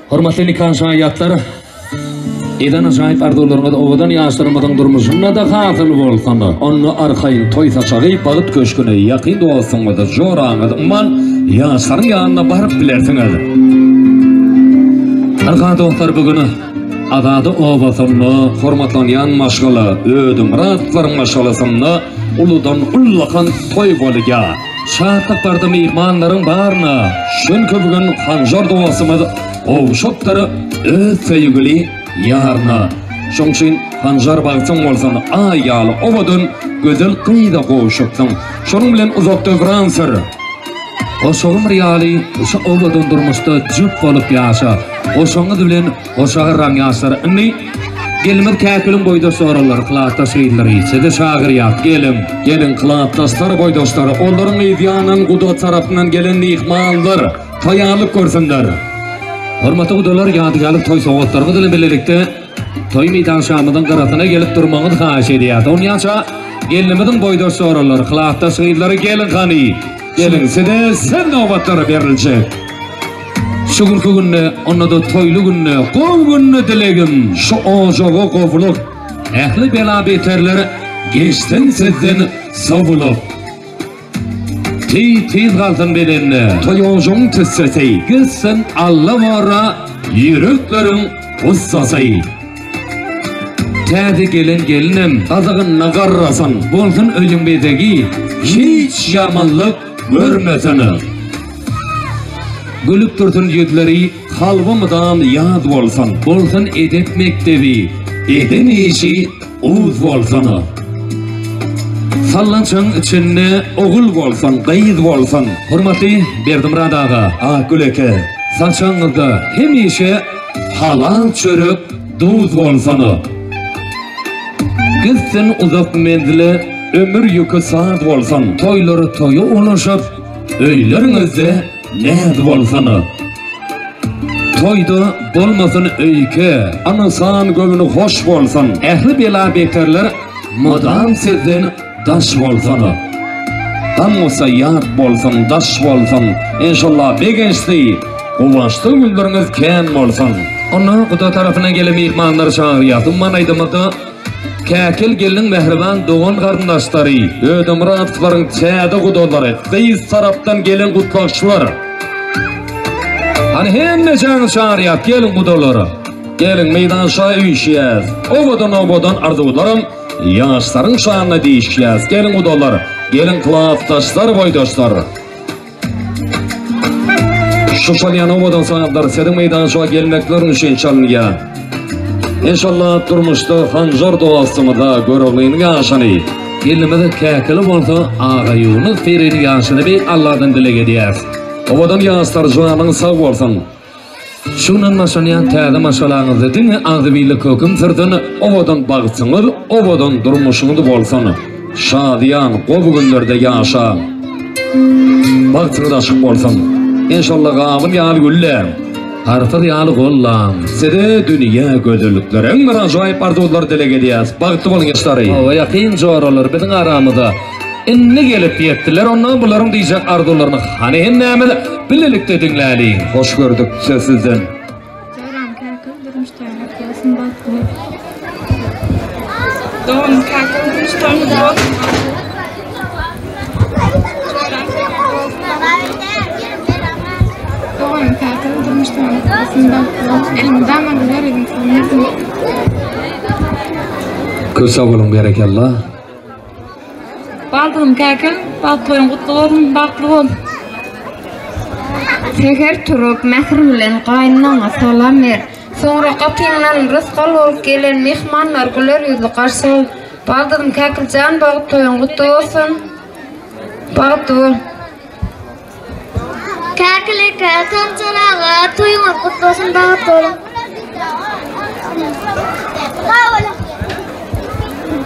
B: Hormatly nikan şaýatlar, eden ajaýyp arzuwlaryňyz owadan ýaşlarymyzyň durmuşynda-da hasyl bolsun. Onda arkaýyn toý saçagy Bagt köşgüne ýakyn dostuňyz, joraňyz, umuman, ýaşlaryň ýanyna baryp bilersiňiz. Ynha dostlar bu gün Azady obasynda hormatlanýan maşgala Ödemyratlaryň maşgalasynda uludan ullakan toý bolýar. Şatlyk bardy myhmanlaryň baryna, Çünki bu gün Hanjar dostumyz gowşupdyr öz söýgüli ýaryna. Şoň üçin Hanjar bagtyň bolsun, aý ýaly owadan, gözel gyza gowşupsyň. Şonuň bilen uzak döwran sür. Goşagym ýaly şu owadan durmuşda jüp bolup ýaşa. Goşagyňyz bilen Goşa garran ýaşlar indi Gelimiz Käkiliň boýdaş joralary, klasdaş gyzlary sizi çagyrýas, geliň! Geliň, klasdaşlar, boýdaşlar, olaryň yz ýanyndan guda tarapyndan gelen myhmanlar taýýarlyk görsünler. Hormatly gudalar, ýadygärlik toý sowgatlaryňyz bilen bilelikde toý meýdançamyzyň gyrasyna gelip durmagyňyzy haýyş edýäs. Onýança gelnimiziň boýdaş joralary, klasdaş gyzlary geliň hany, geliň size söz nobatlary beriljek. Şu günki günde, onda-da toýly günde, gowy günde dilegim şu ojaga gowulyk, ähli bela-beterler geçsin sizden sowulyp. Tiz-tiz galsyn bedende toý ojagyň tüssesi, gitsin allawara ýürekleriň gussasy. Täze gelen gelinem gazagynda garrasyn, bolsun öýüň bezegi, hiç ýamanlyk görmesin. Gülüp dursun ýüzleri, kalby mydam ýaz bolsun. Bolsun edep mekdebi, eden işi uz bolsun. Sallançagyň içinde ogul bolsun, gyz bolsun. Hormatly Berdimyrat aga, Akgül eke, saçagyňyzda hemişe halal çörek, duz bolsun. Gitsin uzak menzile, ömür ýüki saz bolsun. Toýlary toýa ulaşyp, Öýleriňizde näz bolsana. Toýda bolmasyn öýke, Ynsan göwni hoş bolsun. Ähli bela-beterler mydam sizden daş bolsana. Gam-gussa ýat bolsun, daş bolsun. Enşalla begençli, guwançly günleriňiz kän bolsun. Onda guda tarapyndan gelen myhmanlary çagyrýas. Umman aýdymyzda. Käkil gelniň mähriban dogan-garyndaşlary, Ödemyratowlaryň täze gudalary, gyz tarapdan gelen gutlagçylar. Hany hemmejaňyz çagyrýas, geliň gudalar. Geliň meýdança üýşýäs. Owadan-owadan arzuwlaram ýaşlaryň şanyna diýişýäs. Geliň gudalar, geliň klasdaşlar, boýdaşlar. Şu çalýan owadan sazlar siziň meýdança gelmekleriň üçin çalynýar. Inşallah durmuşda Hanjar dostumyza Göroglynyň ýaşyny,
H: Gelnimiz Käkili bolsa Agaýunus piriniň ýaşyny beýik Alladan dileg edýäris.
B: Owadan ýaşlar janyň sag bolsun.
H: Şu günden başlanýan täze maşgalaňyzda diňe agzybirlik höküm sürsün,
B: owadan bagtyňyz, owadan durmuşyňyz bolsun. Şadyýan, gowy günlerde ýaşaň. Bagtyňyz açyk bolsun. Enşalla gawun ýaly gülläň.
H: Garpyz ýaly gollaň.
B: Size dünýä gözellikleri, iň bir ajaýyp arzuwlary dileg edýäs. Bagtly boluň ýaşlary.
H: Hawa ýakyn joralar biziň aramyza indi gelip ýetdiler onda bularyň diýjek arzuwlaryny hany hemmämiz bilelikde diňläliň.
B: Hoş gördük söz sizden.
I: Joram Käkil durmuş toýuň gutly bolsun bagtly bol. Doganym Käkil durmuş toýuň gutly bolsun. Doganym Käkil durmuş toýuň gutly bolsun bagtly bol. Elmydama güler ýüzüň solmasyn.
B: Köp sag boluň berekella.
I: Baldygym Käkil, bagt toýuň gutly bolsun, bagtly bol.
J: Säher turup, mähir bilen gaýynyňa salam ber. Soňra gapyňdan rysgal bolup gelen myhmanlary güler ýüzli garşy al. Baldygym Käkil jan bagt toýuň gutly bolsun, bagtly bol.
K: Käkil eke, Sanjar aga, toýuňyz gutly bolsun, bagtly boluň.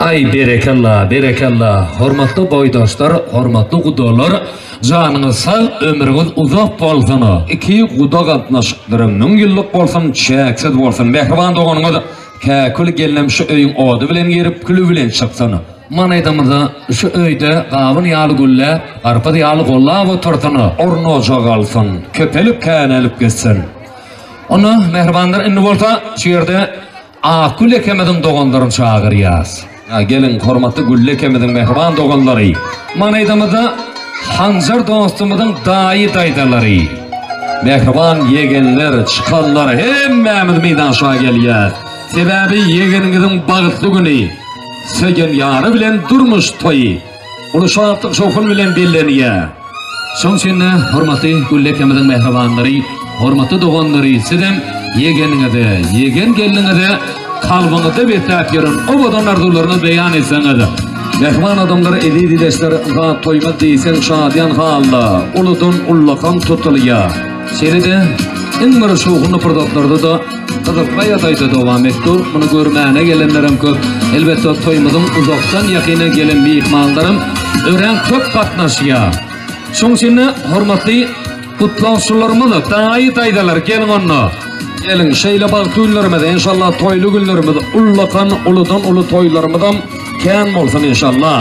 H: Aý berekella, berekella, hormatly boýdaşlar, hormatly gudalar, janyňyz sag, ömrüňiz uzak bolsun.
B: Iki guda gatnaşyklary müňýyllyk bolsun, çäksiz bolsun. Mähriban doganyňyz Käkül gelnem şu öýüň ody bilen girip, küli bilen çyksyn.
H: Manyda-myza şu öýde gawun ýaly gülläp, garpyz ýaly gollap otursyn.
B: Orun-ojak alsyn, köpelip-känelip gitsin.
H: Onda, mähribanlar, indi bolsa şu ýerde Akgül ekemiziň doganlaryny çagyrýas.
B: Geliň, hormatly Gülli ekemiziň mähriban doganlary! Manyda-myza Hanjar dostumyzyň daýy-daýzalary! Mähriban ýegenler, çykanlar, hemmämiz meýdança gelýäs. Sebäbi ýegeniňiziň bagtly güni, söýen ýary bilen durmuş toýy uly şatlyk-şowhun bilen bellenýär.
H: Şoň üçin-de, hormatly Gülli ekemiziň mähribanlary, hormatly doganlary, sizem ýegeniňize, ýegen gelniňize kalbyňyzda besläp ýören owadan arzuwlaryňyzy beýan etseňiz.
B: Mähriban adamlar, eziz ildeşler, ynha, toýumyz diýseň şadyýan halda, uludan ullakan tutulýar.
H: Şeýle-de, iň bir şowhunly pursatlarda-da Gyzykly ýagdaýda dowam etdi. Muny görmäne gelenlerem köp. Elbetde, toýumyzyň uzakdan-ýakyndan gelen myhmanlaram örän köp gatnaşýar. Şonuň üçin-de, hormatly gutlagçylarymyz, daýy-daýzalar, geliň onda!
B: Geliň, şeýle bagtly günlerimiz, enşalla, toýly günlerimiz, ullakan, uludan-uly toýlarymyzam kän bolsun, enşalla!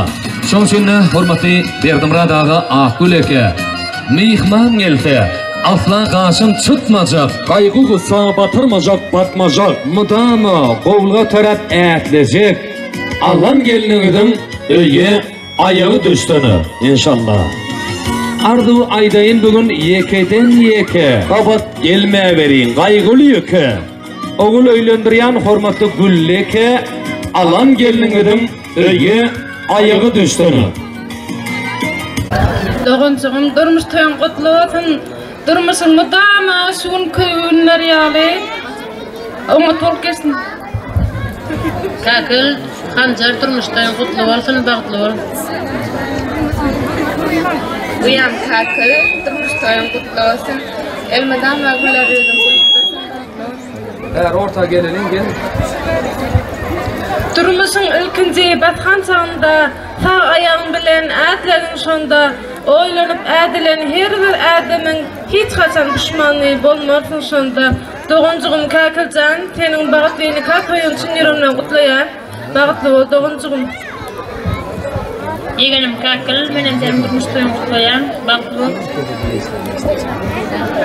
H: Şonuň üçin-de, hormatly Berdimyrat aga, Akgül eke, myhman gelse, Asla gaşyň çytmajak.
B: Gaýgy-gussa batyrmajak, batmajak.
H: Mydama gowluga tarap ätlejek.
B: Alan gelniňiziň öýe aýagy düşsün, enşalla.
H: Arzuw aýdaýyn bu gün ýekeden-ýeke.
B: Gabat gelmäweriň gaýgyly ýüke.
H: Ogul öýlendirýän hormatly Gülli eke.
B: Alan gelniňiziň öýe aýagy düşsün.
I: Doganjygym durmuş toýuň gutly bolsun. Durmuşyň mydama şu günki günler ýaly oňat bolup geçsin.
L: Käkil Hanjar durmuş toýuň gutly bolsun bagtly bol.
J: Uýam Käkil durmuş toýuň gutly bolsun. Elmydama güler ýüzüň gülüp dursun bagtly bol.
E: Bäri orta geleliň gel.
I: Durmuşyň ilkinji basgançagynda Sag aýagyň bilen ätlegin şonda, Oýlanyp ädilen her bir ädimiň Hiç haçan puşmany bolmarsyň şonda. Doganjygym Käkiljan, seniň bagtly nika toýuň çyn ýüregimden gutlaýan. Bagtly bol doganjygym.
L: Ýegenim Käkil, menem seniň durmuş toýuňy gutlaýan. Bagtly bol.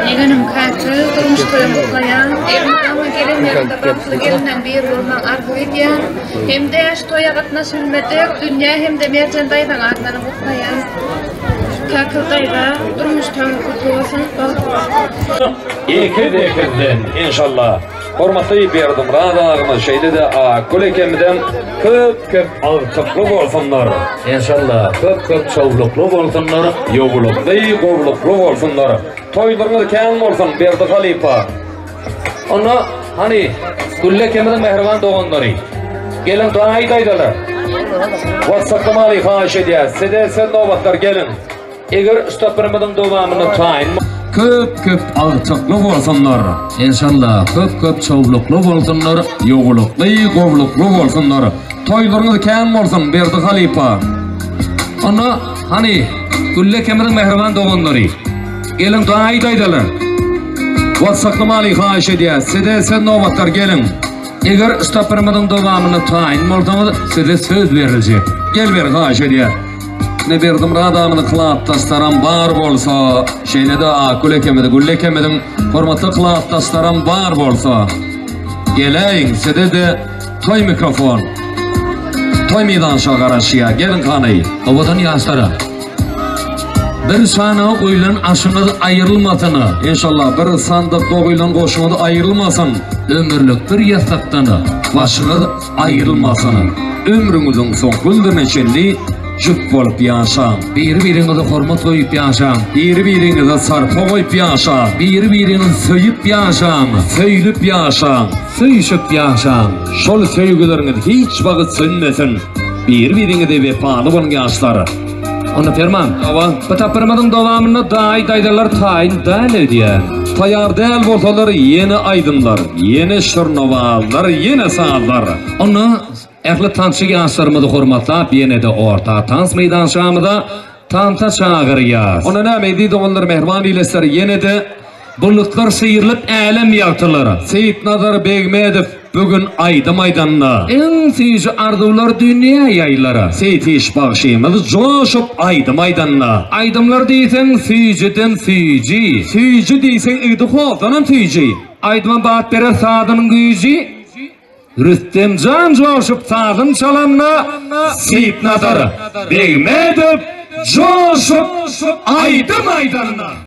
I: Ýegenim Käkil, durmuş toýuňy gutlaýan. Elmydama gelen ýerinde bagtly gelinleň biri bolmagyňy arzuw edýän. Hem-de şu toýa gatnaşybilmedik Dünýä hem-de Merjen daýzaň adyndanam gutlaýan. Käkil daýza, durmuş toýuňyz gutly bolsun, bagtly bol.
B: Ekiz-ekizden, enşalla. Hormatly Berdimyrat agymyz şeýle-de Akgül ekemizem köp-köp agtykly bolsunlar. Enşalla köp-köp çowlukly bolsunlar, ýowlukly, gowlukly bolsunlar. Toýlaryňyz kän bolsun Berdi halypa. Onda hany Gülle ekemiziň mähriban doganlary. Geliň daýy daýzalar. Whatsapp-maly haýyş edýäs. Size söz nobatlar geliň. Eger stopperimiziň dowamyny taýyn Köp-köp agtykly bolsunlar. Enşalla köp-köp çowlukly bolsunlar, ýowlukly, gowlukly bolsunlar. Toýlaryňyz kän bolsun Berdi halypa. Onda hany Gülle ekemiziň mähriban doganlary. Geliň daýy daýzalar. Wagt saklamaly haýyş edýäs. Size söz nobatlar geliň. Eger stopperimiziň dowamyny taýyn bolsaňyz size söz beriljek. Gel ber haýyş edýäs. Ne Berdimyrat aganyň klasdaşlaram bar bolsa, şeýle-de Akgül ekemiz, Gülli ekemiziň hormatly klasdaşlaram bar bolsa, geläýiň, size-de toý mikrofon, toý meýdança garaşýar. Geliň hany. Owadan ýaşlara. Bir sanaga goýlan aşyňyz aýrylmasyn. Enşallah bir sandykda goýlan goşuňyz aýrylmasyn. Ömürlik bir ýassykdan başyňyz aýrylmasyn. Ömrüňiziň soňky günlerine çenli jüp bolup ýaşaň. Biri-biriňize hormat goýup ýaşaň. Biri-biriňize sarpa goýup ýaşaň. Biri-biriňizi söýüp ýaşaň. Söýlüp ýaşaň. Söýüşip ýaşaň. Şol söýgüleriňiz hiç wagt sönmesin. Biri-biriňize wepaly boluň ýaşlar. Onda Perman, hawa, bu tapgyrymyzyň dowamynda daýy-daýzalar taýyn däl öýdýän. Taýýar däl bolsalar ýene aýdymlar, ýene şirnowazlar, ýene sazlar. Onda ähli tansçy ýaşlarymyzy hormatlap ýene-de orta tans meýdançamyza tansa çagyrýas. Onda näme eziz doganlar, mähriban ildeşler ýene-de Bulutlar syrylyp älem ýagtylar. Seýitnazar Begmedow bu gün aýdym aýdanda. Iň süýji arzuwlar dünýä ýaýylar. Seýtiş bagşymyz joşup aýdym aýdanda. Aýdymlar diýseň süýjüden süýji. Süýji diýseň igdi hozdanam süýji. Aýdyma bat berer sazynyň güýji. Rüstemjan joşup sazyn çalanda Seýitnazar Begmedow joşup aýdym aýdanda.